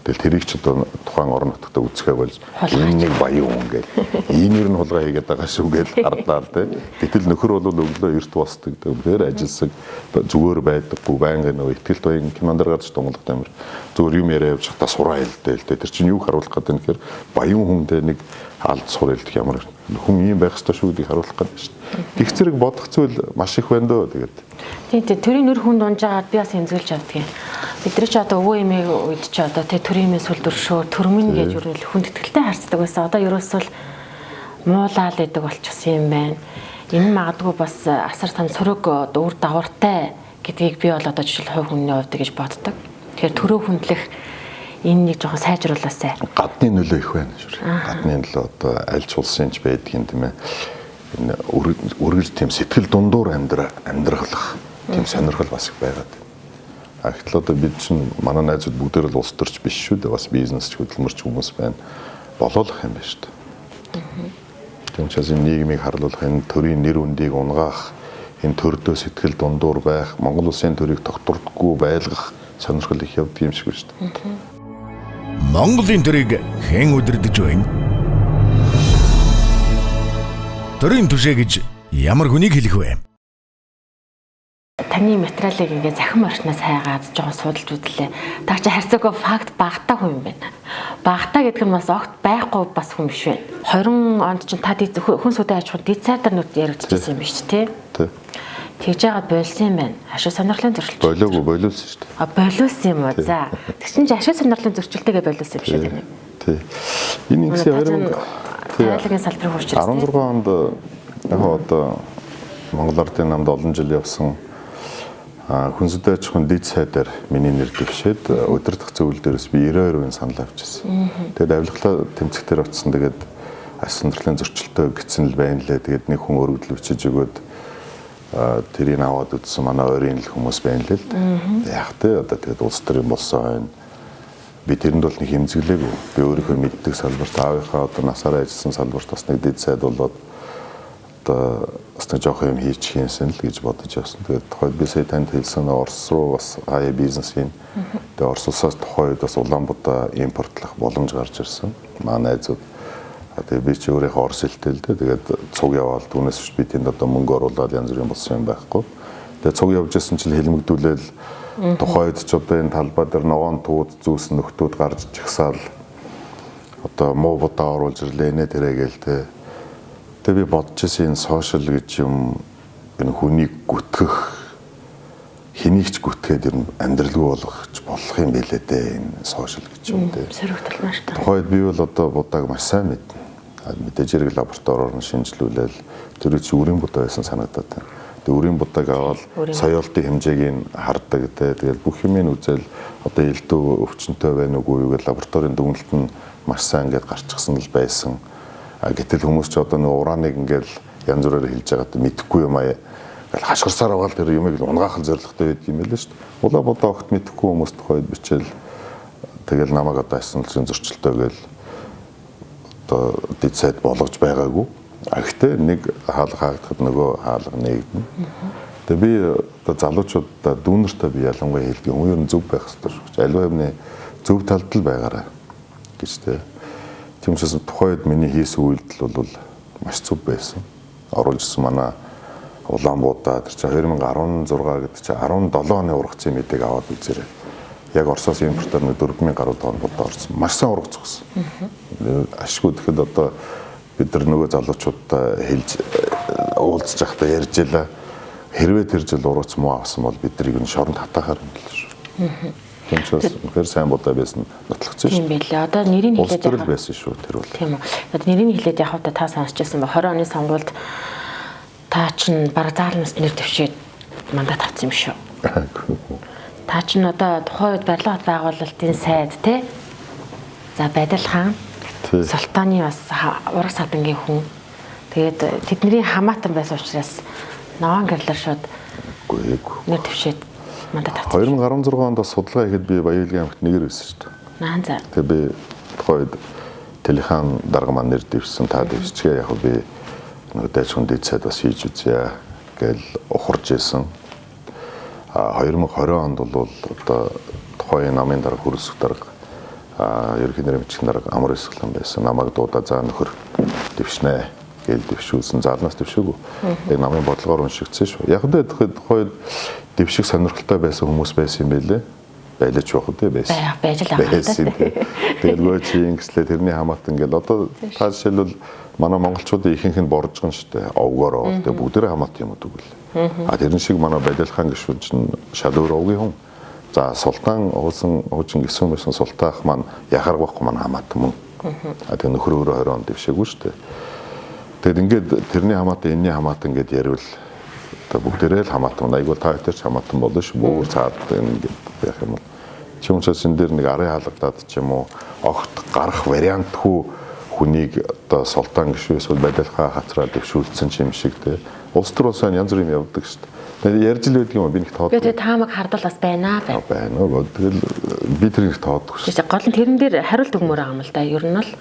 Тэгэл тэрийг ч одоо тухайн орон нутагта үзэхэ болж энэ нэг баян хүн гээл. Энэ ер нь хулгай хийгээд байгаа шүү гээл харлаа л дээ. Гэтэл нөхөр бол өглөө эрт босдог. Үнэхээр ажилсаг зүгээр байдаггүй байнгын нөгөө ихтгэлт баян кинон дээр гарч тунгалах амир. Зүгээр юм яриа явж байхдаа сураа хэлдэг л дээ. Тэр чинь юу харуулах гэдэг нь тэгэхээр баян хүнтэй нэг алд сур хэлдэг ямар хүн ийм байх ёстой шүү гэдгийг харуулах гэдэг шүү дээ. Гэх зэрэг бодох зүйл маш их байна дөө тэгээд. Тийм тийм төрийн нөр хүн дунжаагаад би бас эмзэгэлж авдаг юм. Бид нар ч одоо өвөө эмээ үед ч одоо тэ төрийн эмээ сүл дөршөө төрмөн гэж юу нэл хүн тэтгэлтэй харцдаг байсан. Одоо ерөөсөө л муулаал гэдэг болчихсон юм байна. Энэ магадгүй бас асар там сөрөг үр дагавартай гэдгийг би бол одоо жишээл хувь хүний хувьд гэж боддог. Тэгэхээр төрөө хүндлэх энэ нэг жоохон сайжруулаасай. Гадны нөлөө их байна шүү. Гадны нөлөө одоо аль ч улсын ч байдгийн тийм ээ. Энэ үргэлж тийм сэтгэл дундуур амьдрахлах тийм сонирхол бас их байгаад байна. А гэтэл одоо бид чинь манай найзууд бүгдээр л улс төрч биш шүү дээ. Бас бизнесч, хөдөлмөрч хүмүүс байна. Болоолох юм байна шүү дээ. Тийм учраас энэ нийгмийг харлуулах, энэ төрийн нэр хүндийг унгаах, энэ төрдөө сэтгэл дундуур байх, Монгол улсын төрийг тогтвордоггүй байлгах сонирхол их явдаг юм шиг байна шүү дээ. Монголын төрийг хэн удирдах вэ? Төрийн түшээ гэж ямар хүнийг хэлэх вэ? Таны материалыг ингээ захин орчноос хайгаад жоохон судалж үзлээ. Та чи харьцаагүй факт багтаа хүн юм байна. Багтаа гэдэг нь бас огт байхгүй бас хүн биш байна. 20 онд чинь та хүн сүдэн аж ахуйн дэд сайдар нүд яригдчихсэн юм биш үү? Тий. Тэгж яагаад болсон юм байна? Ашиг сонирхлын зөрчилт. Болоогүй, болиулсан шүү дээ. А болиулсан юм уу? За. Тэг чинь ашиг сонирхлын зөрчилтэйгээ болиулсан юм шиг тийм үү? Тий. Энэ ингэсэн 20 тариаллагын салбарын хурц 16 онд яг одоо Монгол Ардын намд олон жил явсан хүнсэд аж ахуйн дэд сайдаар миний нэр дэвшээд удирдах зөвлөл дээрээс би 92% санал авчихсан. Тэгээд авилгалаа тэмцэгтэр очсон. Тэгээд ас сонирхлын зөрчилтэй гэсэн л байна лээ. Тэгээд нэг хүн өргөдөл бичиж өгөөд тэрийг аваад үзсэн манай ойрын л хүмүүс байна лээ л дээ. Яг тэ одоо тэгээд улс төр юм болсон байна. Би тэрэнд бол нэг хэмзэглээгүй. Би өөрийнхөө мэддэг салбарт аавынхаа одоо насаараа ажилласан салбарт бас нэг дэд сайд болоод одоо бас нэг жоох юм хийчих юмсан л гэж бодож явсан. Тэгээд тухайд би сая танд хэлсэн Орос руу бас хаяа бизнес хийн. Тэгээд Орос улсаас тухайн үед бас Улаанбаатар импортлох боломж гарч ирсэн. Манай найзууд тэгээд би чи өөрийнхөө Орос хэлтэй л дээ. Тэгээд цуг яваал түүнээс биш би тэнд одоо мөнгө оруулаад янз бүрийн болсон юм байхгүй. Тэгээд цуг явж исэн чинь хэлмэгдүүлээл тухайн үед ч одоо энэ талбай дээр ногоон тууд зүүсэн нөхдүүд гарч жигсаал одоо муу будаа оруулж ирлээ нэ тэрэ гээл те. Тэгээ би бодож ирсэн энэ сошиал гэж юм энэ хүнийг гүтгэх хэнийг ч гүтгээд ер нь амьдралгүй болгох болох юм байлээ дээ энэ сошиал гэж юм дээ. Сөрөгдөл маш таа. Тухайд би бол одоо будааг маш сайн мэднэ. Мэдээж хэрэг лабораториор нь шинжилүүлээл тэр үеч үрийн будаа байсан санагдаад байна. Тэгээ үрийн будааг аваад соёолтын хэмжээг нь хардаг те. Тэгэл бүх юмыг үзэл одоо элдв өвчнөй байна уугүй юу гэж лабораторийн дүгнэлт нь маш сайн ингээд гарчихсан л байсан. Гэтэл хүмүүс ч одоо нэг урааныг ингээл янз бүрээр хэлж байгаад мэдэхгүй юм аа. Ингээл хашгирсаар байгаа л тэр юмыг л унгаах зорилготой байдаг юм байлаа шүү дээ. Улаа будаа огт мэдэхгүй хүмүүс тухайд бичээл тэгэл намайг одоо асуултын зөрчилтэй гээл одоо дэд сайд болгож байгаагүй. А гэхдээ нэг хаалга хаагдахад нөгөө хаалга нээгдэнэ. Тэгээ би одоо залуучуудаа дүүнертэй би ялангуяа хэлдэг юм. Ер нь зөв байх ёстой шүү гэж. Аливаа юмны зөв талд л байгаарай гэж тэ. Тийм учраас тухайн үед миний хийсэн үйлдэл бол маш зөв байсан. Оруулж ирсэн манай Улаанбуудаа тэр чинь 2016 гэдэг чинь 17 оны ургацын мэдээг аваад үзээрэй. Яг Оросоос импортоор нэг 4000 гаруй тонн будаа орсон. Маш сайн ургац өгсөн. Ашгүй тэгэхэд одоо бид нар нөгөө залуучуудаа хэлж уулзж байхдаа ярьж байлаа. Хэрвээ тэр жил ургац муу авсан бол бид нарыг нь шоронд хатаахаар юм л шүү. Тийм учраас үнэхээр сайн будаа байсан нотлогдсон шүү. Тийм байлээ. Одоо нэрийг хэлээд яах байсан шүү тэр бол. Тийм үү. Одоо нэрийг хэлээд явах удаа та сонсч байсан ба 20 оны сонгуульд та чинь баг заалнаас нэр дэвшээд мандат авсан юм шүү. Та чинь одоо тухайн үед барилга хот байгуулалтын сайд тий. За Бадил хаан Султаны бас ураг садангийн хүн. Тэгээд тэдний хамаатан байсан учраас ногоон гэрлэр шууд нэр дэвшээд мандат авсан. 2016 онд бас судалгаа хийхэд би Баян аймагт нэгэр байсан шүү дээ. Наан за. Тэгээ би тухайн үед Телехан дарга маань нэр дэвшсэн, та дэвшчихээ яг би нөгөө дайчхан дэд сайд бас хийж үзье гээл ухарж исэн. А 2020 онд бол одоо тухайн намын дарга хөрөлсөх дарга ерөнхий нэрийн бичгийн дарга Амар Эсгэлэн байсан. Намайг дуудаа за нөхөр дэвшнэ гээл дэвшүүлсэн. Заалнаас дэвшээгүй. Яг намын бодлогоор уншигдсан шүү. Яг л тухайн дэвших сонирхолтой байсан хүмүүс байсан юм байлээ. Байлаач байх үү байсан. Байж л байгаа. Тэгэл гоо чи ингэслээ тэрний хамаатан ингээл одоо та жишээлбэл манай монголчуудын ихэнх нь боржгон шүү дээ. Овгоор овол тэгээ бүгдээрээ хамаат юм уу тэгвэл. А тэрэн шиг манай Бадил хаан гишүүн чинь шал өөр овгийн хүн. За султан уулсан хуучин гисэн байсан султаах маань яхарг байхгүй манай хамаатан мөн. А тэгээ нөхөр өөрөө 20 онд дэвшээгүй шүү дээ. Тэгэд ингээд тэрний хамаатан энэний хамаатан ингээд ярил одоо бүгдээрээ л хамаатан. Айгуул та хоёр ч хамаатан болно шүү. Бүүр цаад ингээд яах юм бол. Чи учраас энэ дээр нэг арын хаалгадаад ч юм уу огт гарах вариантгүй хүнийг одоо султан гишүү эсвэл Бадил хаан хацраа дэвшүүлсэн юм шиг те. Улс төр улсаа янз бүрийн юм явдаг шүү дээ. Тэгээд ярьж л байдаг юм, би нэг тоодгүй. Би тэгээ таамаг хардвал бас байна аа. Байна уу. Тэгэл би тэр нэг тоодгүй шүү. Гол нь тэрэн дээр хариулт өгмөр байгаа юм л да. Ер нь бол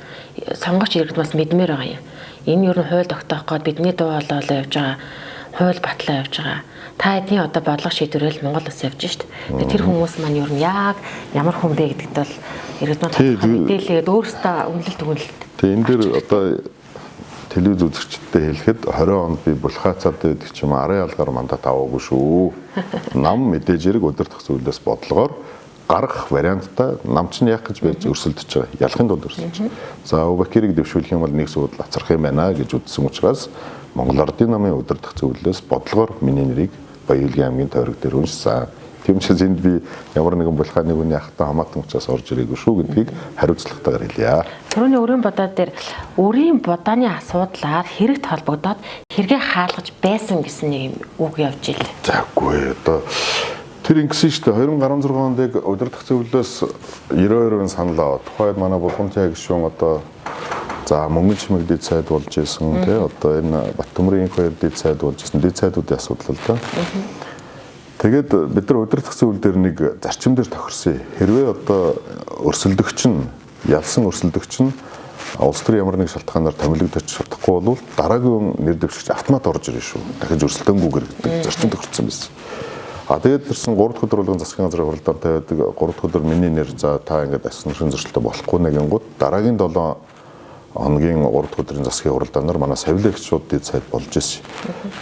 сонгогч иргэд бас мэдмээр байгаа юм. Энэ ер нь хууль тогтоох гээд бидний дуу хоолой явж байгаа, хууль батлаа явж байгаа. Та эдний одоо бодлого шийдвэрэл Монгол улс явж шít. Тэгээ тэр хүмүүс маань ер нь яг ямар хүн бэ гэдэгт бол иргэд маань тодорхой мэдээлэлгээд өөрсдөө үнэлэлт өгнөлт. Тэгээ энэ дээр одоо телевиз үзэгчдэд хэлэхэд 20 онд би булхайцаад байдаг ч юм арын ялгаар мандат аваагүй шүү. Нам мэдээж хэрэг удирдах зүйлээс бодлогоор гаргах варианттай нам чинь яах гэж байж өрсөлдөж байгаа. Ялахын тулд өрсөлдөж. За Өвбакирыг дэвшүүлэх юм бол нэг суудал ацрах юм байна гэж үзсэн учраас Монгол Ардын намын удирдах зөвлөлөөс бодлогоор миний нэрийг Баян аймгийн тойрог дээр уншсан. Тийм учраас энд би ямар нэгэн булхайны хүний ахтай хамаатан учраас орж ирээгүй шүү гэдгийг хариуцлагатайгаар хэлье. Түрүүний өрийн бодоо дээр өрийн будааны асуудлаар хэрэгт холбогдоод хэрэгээ хаалгаж байсан гэсэн нэг юм үг явж ил. За үгүй одоо тэр ингэсэн шүү дээ. 2016 онд яг удирдах зөвлөлөөс 92% санал аваад тухайд манай Булган гишүүн одоо за мөнгөн чимэг дэд сайд болж исэн тий одоо энэ Баттөмрийн инх хоёр дэд сайд болж исэн дэд сайдуудын асуудал л да. Тэгээд бид нар удирдах зөвлөл дээр нэг зарчим дээр тохирсон. Хэрвээ одоо өрсөлдөгч нь ялсан өрсөлдөгч нь улс төрийн ямар нэг шалтгаанаар томилогдож чадахгүй бол дараагийн нэр дэвшигч автомат орж ирнэ шүү. Дахиж өрсөлдөөнгүүгээр гэдэг зарчим тохирсон байсан. А тэгээд тэрсэн 3 дахь өдөр болгон засгийн газрын хуралдаан тавиадаг. 3 дахь өдөр миний нэр за та ингээд асны зөрчилтэй болохгүй нэгэнгууд дараагийн 7 хоногийн 3 дахь өдрийн засгийн хуралдаанаар манай савилагч шууд дэд сайд болж ирсэн.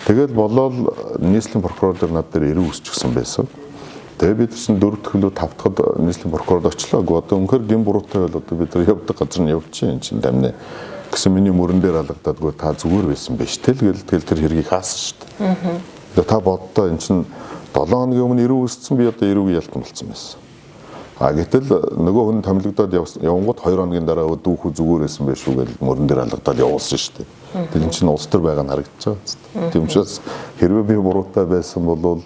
Тэгээд болоод нийслэлийн прокурор дээр над дээр эрүү өсчихсэн байсан. Тэгээд бид чинь 4 дахь лөө 5 дахьд нийслэлийн прокурорд очлоо. Гэхдээ одоо үнэхээр гэм буруутай байл одоо бид нар явдаг газар нь явчих юм чинь дамнэ гэсэн миний мөрөн дээр алгададгүй та зүгээр байсан байж тэл гэл тэгэл тэр хэргийг хаасан шүү дээ. Тэгээ та боддоо эн чинь 7 хоногийн өмнө эрүү өссөн би одоо эрүүгийн ялтан болсон байсан. А гэтэл нөгөө хүн томилогдоод явангууд 2 хоногийн дараа дүүхүү зүгээр байсан байх шүү гэж мөрөн дээр алгадаад явуулсан шүү дээ. Тэр чинь улс төр байгаа нь харагдаж байгаа. Тийм учраас хэрвээ би буруутай байсан бол одоо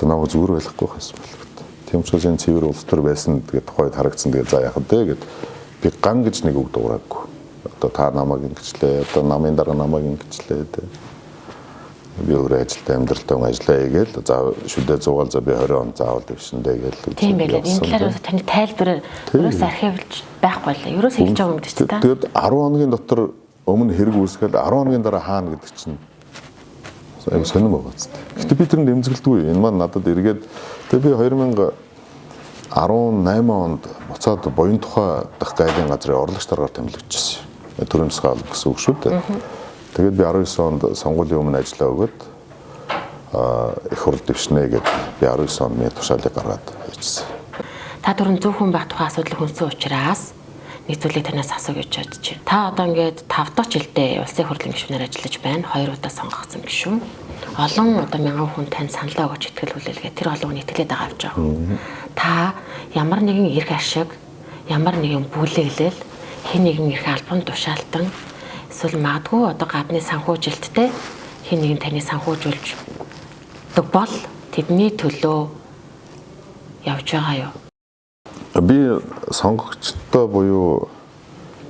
намайг зүгээр байхгүй байсан байх л та. Тийм учраас энэ цэвэр улс төр байсан гэдэг тухайд харагдсан. Тэгээ за яах вэ гэд би ган гэж нэг үг дуурайгүй. Одоо та намайг ингэчлээ, одоо намын дараа намайг ингэчлээ тэ. Би өөрөө ажилтаа амьдралтай ажиллаа хийгээл за шүдэ зугаал за би 20 он заавал дэвшиндээ гээл. Тийм байлаа. Энэ талаар бас таны тайлбараар ерөөс архивлж байхгүй лээ. Ерөөс хэлж байгаа юм биш үү та? Тэгээд 10 хоногийн дотор өмнө хэрэг үүсгээл 10 хоногийн дараа хаана гэдэг чинь аюу сонирн байгаа зү. Гэтэ би тэрэнд эмзэгэлдэггүй. Энэ маань надад эргээд тэгээд би 2018 онд буцаад буян тухай дахь гайлын газрын орлогч даргаар томилогдчихсон. Төрийн тусгай алба гэсэн үг шүү дээ. Тэгээд би 19 онд сонгуулийн өмнө ажиллаа өгөөд их хурл дэвшнэ гэд би 19 онд миний тушаалыг гаргаад хийчихсэн. Та түрүүн зөв хүн байх тухай асуудал хүнсэн учраас нэг зүйлийг танаас асуу гэж бодож байна. Та одоо ингээд 5 дахь жилдээ улсын хурлын гишүүнээр ажиллаж байна. 2 удаа сонгогдсон гишүүн. Олон одоо мянган хүн танд саналаа өгч итгэл хүлээлгээ тэр олон хүн итгэлээд байгаа авч байгаа. Та ямар нэгэн эрх ашиг, ямар нэгэн бүлэглэл, хэн нэгэн эрх албан тушаалтан эсвэл магадгүй одоо гадны санхүүжилттэй хэн нэгэн таны санхүүжүүлдэг бол тэдний төлөө явж байгаа юу? Би сонгогчтой буюу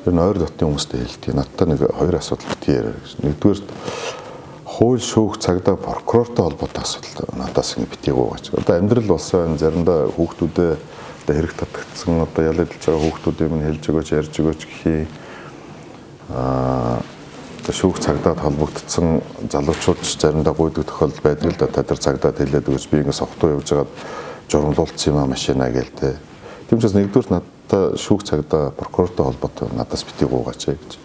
ер нь ойр дотны хүмүүстэй хэлдэг. Надтай нэг хоёр асуудал битгий яриа гэж. Нэгдүгээр хууль шүүх цагдаа прокурортой холбоотой асуудал надаас ингэ битгий гуугаач. Одоо амьдрал болсон байна. Заримдаа хүүхдүүдээ одоо хэрэг татагдсан одоо ялагдж байгаа хүүхдүүдийн минь хэлж өгөөч, ярьж өгөөч гэх юм. Одоо шүүх цагдаад холбогдсон залуучууд ч заримдаа гуйдаг тохиолдол байдаг л да. Та тэр цагдаад хэлээд өгөөч би ингэ согтуу явж байгаад журамлуулсан юм а машина гээл те. Тийм учраас нэгдүгээр надтай шүүх цагдаа прокурортой холбоотой надаас битгий гуугаач гэж.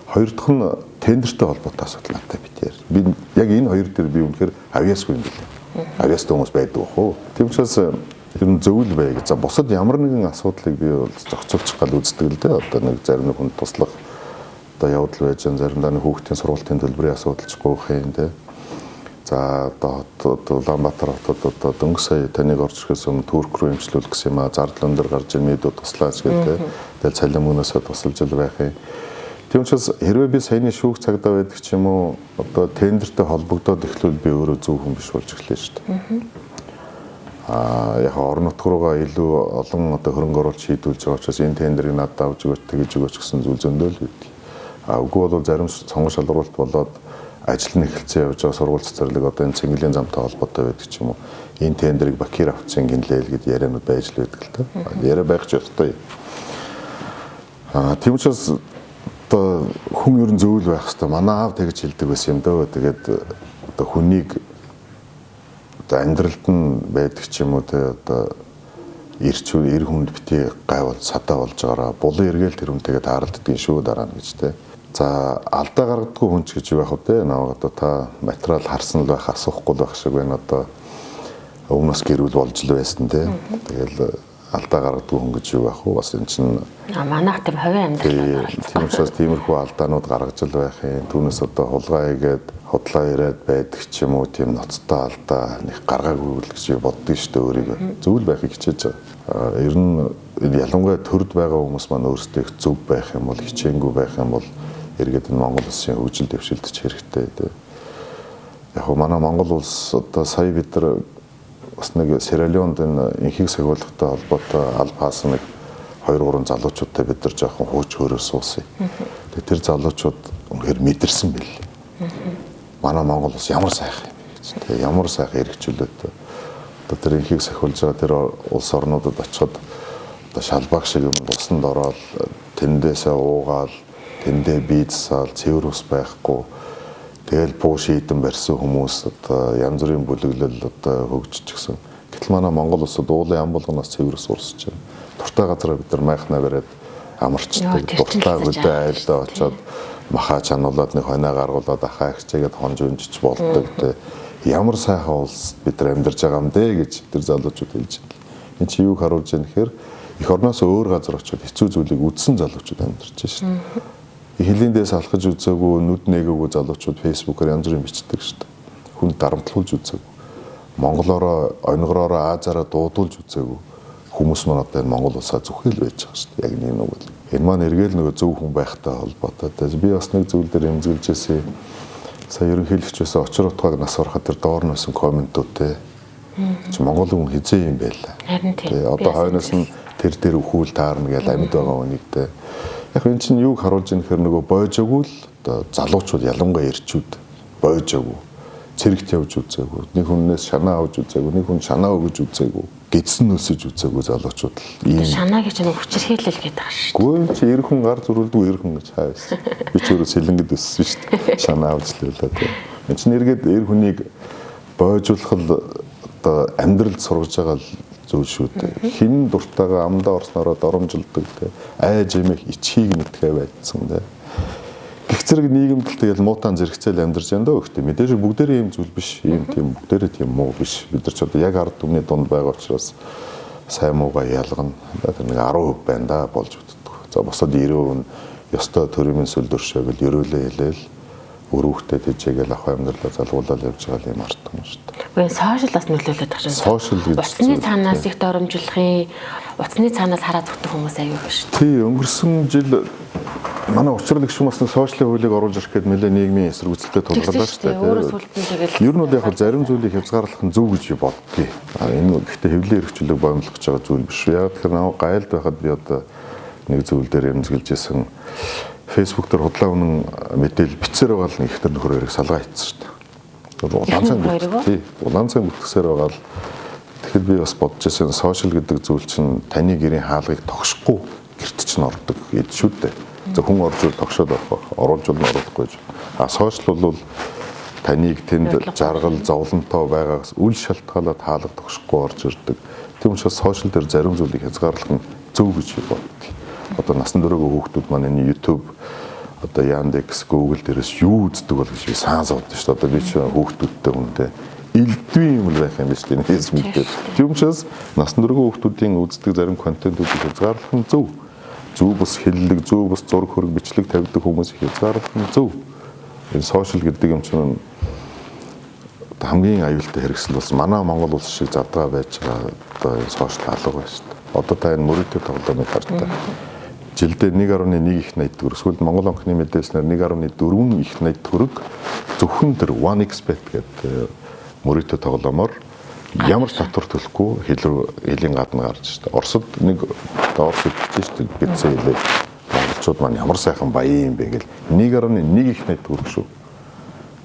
Хоёр дахь нь тендертэй холбоотой асуудал надтай битгий яар. Би яг энэ хоёр дээр би үнэхээр авьяасгүй юм билээ. Авьяастай хүмүүс байдаг бах уу. Тийм учраас ер нь зөвл бай гэж. За бусад ямар нэгэн асуудлыг би бол зохицуулчих гал үздэг л дээ. Одоо нэг зарим нэг хүн туслах одоо явдал байж байгаа, заримдаа нэг хүүхдийн сургуулийн төлбөрийн асуудал ч гуйх юм те. За одоо Улаанбаатар хотод одоо дөнгөж сая таныг орж ирэхээс өмнө Турк руу эмчлүүл гэсэн юм а зардал өндөр гарч ир мэдүү туслаач гэх те. Тэгэл цалин мөнгнөөсөө тусалж л байх юм. Тийм учраас хэрвээ би саяны шүүх цагдаа байдаг ч юм уу одоо тендертэй холбогдоод эхлүүл би өөрөө зөв хүн биш болж эхлэв шүү дээ. А яг орон нутг руугаа илүү олон одоо хөрөнгө оруулалт шийдүүлж байгаа учраас энэ тендерийг надад авч өгөөч тэгэж өгөөч гэсэн зүйл зөндөө л байдаг. А үгүй бол зарим сонгон шалруулалт болоод Ажил нь эхэлсэн явж байгаа сургууль цэцэрлэг одоо энэ цэнгэлийн замтай холбоотой байдаг ч юм уу. Энэ тендерийг Бакир авцсан гинлээл гэд яриануд байж л байдаг л та. Яриа байх ч ёстой. Тийм учраас одоо хүн ер нь зөвл байх хэвээр. Манай аав тэгж хэлдэг байсан юм дөө. Тэгээд одоо хүнийг одоо амьдралд нь байдаг ч юм уу те одоо ирчүү эр хүнд бити гайвал садаа болж байгаараа булан эргээл тэр хүнтэйгээ тааралддгийн шүү дараа нь гэж те. За алдаа гаргадаггүй хүн ч гэж юу байх вэ те? Наваг одоо та материал харсан л байх асуухгүй л байх шиг байна. Одоо өмнөөс гэрүүл болж л байсан те. Тэгэл алдаа гаргадаггүй хүн гэж юу байх вэ? Бас энэ чинь манайх тийм хувийн амьдрал оролцсон. Тийм учраас тиймэрхүү алдаанууд гаргаж л байх юм. Түүнээс одоо хулгай хийгээд худлаа яриад байдаг ч юм уу тийм ноцтой алдаа нэг гаргаагүй л гэж би боддог шүү дээ өөрийгөө. Зөв л байхыг хичээж байгаа. Ер нь ялангуяа төрд байгаа хүмүүс маань өөрсдөө их зөв байх юм бол хичээнгүй байх юм бол эргээд энэ Монгол улсын хөгжил дэвшилт ч хэрэгтэй дээ. Яг хөө манай Монгол улс одоо сая бид нар бас нэг Сierra Leone-д энэ инхийг сахиулахтай холбоотой аль паасан нэг 2-3 залуучуудтай бид нар жоохон хууч хөөрөө суусан. Тэгээ тэр залуучууд үнэхээр мэдэрсэн бэл. Манай Монгол улс ямар сайхан юм бэ гэж. Тэгээ ямар сайхан эргчлөөтэй. Одоо тэр инхийг сахиулж байгаа тэр улс орнуудад очиход одоо шалбааг шиг юм усанд ороод тэндээсээ уугаал тэндээ бие засаал цэвэр ус байхгүй. Тэгэл буу шийдэн барьсан хүмүүс одоо янз бүрийн бүлэглэл одоо хөгжчихсэн. Гэтэл манай Монгол улсад уулын ям болгоноос цэвэр ус урсж байна. Дуртай газараа бид нар майхнаа бариад амарчдаг. Дуртай хөдөө айлдаа очиод махаа чануулаад нэг хоноо гаргуулад ахаа ихчээгээд хонж унжиж болдог те. Ямар сайхан улс бид нар амьдарч байгаа юм бэ гэж тэр залуучууд хэлж байна. Энд чи юуг харуулж байна гэхээр эх орноос өөр газар очиод хэцүү зүйлийг үзсэн залуучууд амьдарч байна шүү дээ. Хэлийн дээс алхаж үзээгүй, нүд нээгээгүй залуучууд фэйсбүүкээр янз бүрийн бичдэг шүү дээ. Хүн дарамтлуулж үзээгүй. Монголоороо, онгороороо, Азаараа дуудуулж үзээгүй. Хүмүүс маань одоо энэ Монгол улсаа зүхэл байж байгаа шүү дээ. Яг нэг үг бол. Энэ маань эргээл нөгөө зөв хүн байхтай холбоотой. Би бас нэг зүйл дээр эмзэглэж байсан. Сая ерөнхийлөгч байсан очир утгааг нас барахад тэр доор нь байсан комментүүд те. Чи Монгол хүн хизээ юм байлаа. Харин тийм. Одоо хойноос нь тэр дээр өхүүл таарна гэж амьд байгаа хүнийг те. Яг энэ чинь юуг харуулж ийм гэхээр нөгөө бойжоогүй л одоо залуучууд ялангуяа ирчүүд бойжоогүй цэрэгт явж үзээгүй, нэг хүнээс шанаа авч үзээгүй, нэг хүн шанаа өгөж үзээгүй, гидсэн өсөж үзээгүй залуучууд л ийм шанаа гэж нэг хүчирхийлэл гэдэг байгаа шүү. Гүү чи эр хүн гар зүрүүлдэггүй эр хүн гэж хаа байсан. Би ч өөрөө сэлэнгэд өссөн шүү дээ. Шанаа авч л байлаа тийм. Энэ чинь эргээд эр хүнийг бойжуулах л одоо амьдралд сургаж байгаа л зүйл шүү дээ. Хин дуртайгаа амдаа орсноороо доромжилдог те. Айж эмэх ичхийг мэдхээ байдсан те. Гэх зэрэг нийгэмд л тэгэл муутаан зэрэгцээл амьдарч байна дөө гэхдээ мэдээж бүгдээрээ ийм зүйл биш. Ийм тийм бүгдээрээ тийм муу биш. Бид нар ч одоо яг ард түмний дунд байгаа учраас сайн муугаа ялгана. Тэр нэг 10% байна да болж бүтдэг. За бусад 90% нь ёстой төрийн сүл дөршөөгөл ерөөлөө хэлээл өрөөхтэй тэжээгээл ах амьдралаа залгуулаад явж байгаа юм ард юм шүү дээ. Үгүй сошиал бас нөлөөлөд байгаа шүү. Сошиал гэж утасны цаанаас их доромжлохын утасны цаанаас хараа зүгтэх хүмүүс аюу биш. Тий, өнгөрсөн жил манай учрал гишүүн бас сошиалын хуулийг оруулж ирэх гээд нэлээ нийгмийн эсэргүүцэлтэй тулгарлаа шүү дээ. Өөрөө сүлд нь тэгэл ер нь бол яг зарим зүйлийг хязгаарлах нь зөв гэж би боддгийг. Энэ гэхдээ хэвлэлийн эрх чөлөөг боомлох гэж байгаа зүйл биш. Яг тэгэхээр намайг гайлд байхад би одоо нэг зүйл дээр эмзэглэж исэн. Facebook дээр худлаа үнэн мэдээлэл бичсээр байгаа л нэг ихтер нөхөр хоёрыг салгаа хийсэн шүү дээ. Улаан цан тий, улаан цан бүтгсээр байгаа л тэгэхэд би бас бодож байсан сошиал гэдэг зүйл чинь таны гэрийн хаалгыг тогшихгүй гэрт чинь ордог эд шүү дээ. Зөвхөн орж ил тогшоод орох байх. Оруулж бол оруулахгүй гэж. А сошиал бол таныг тэнд жаргал зовлонтой байгаагаас үл шалтгаалаад хаалга тогшихгүй орж ирдэг. Тийм учраас сошиал дээр зарим зүйлийг хязгаарлах нь зөв гэж би боддог. Одоо насан туршийн хүүхдүүд маань энэ YouTube одоо Яндекс, Google дээрээс юу үздэг бол гэж би санаа зовдсон шүү дээ. Одоо би ч хүүхдүүдтэй хүнтэй элдвийн юм л байх юм биш үү? Facebook дээр. Тийм учраас насан туршийн хүүхдүүдийн үздэг зарим контентуудыг хязгаарлах нь зөв. Зөв бус хэллэг, зөв бус зураг хөрөг бичлэг тавьдаг хүмүүсийг хязгаарлах нь зөв. Энэ сошиал гэдэг юм чинь хамгийн аюултай хэрэгсэл болсон. Манай Монгол улс шиг задгаа байж байгаа одоо энэ сошиал алга байна шүү дээ. Одоо та энэ мөрөдөө тоглоомыг хардаа. Жилдээ 1.1 их 80 төгрөг, эсвэл Монгол банкны мэдээлснээр 1.4 их 80 төгрөг зөвхөн тэр 1xbet гэдэг мөрөдөө тоглоомоор ямар ч татвар төлөхгүй хилийн гадна гарч шүү дээ. Оросд нэг Орос идчихэж шүү дээ гэдсэн хэлээ. Монголчууд маань ямар сайхан баян юм бэ гэл 1.1 их 80 төгрөг шүү.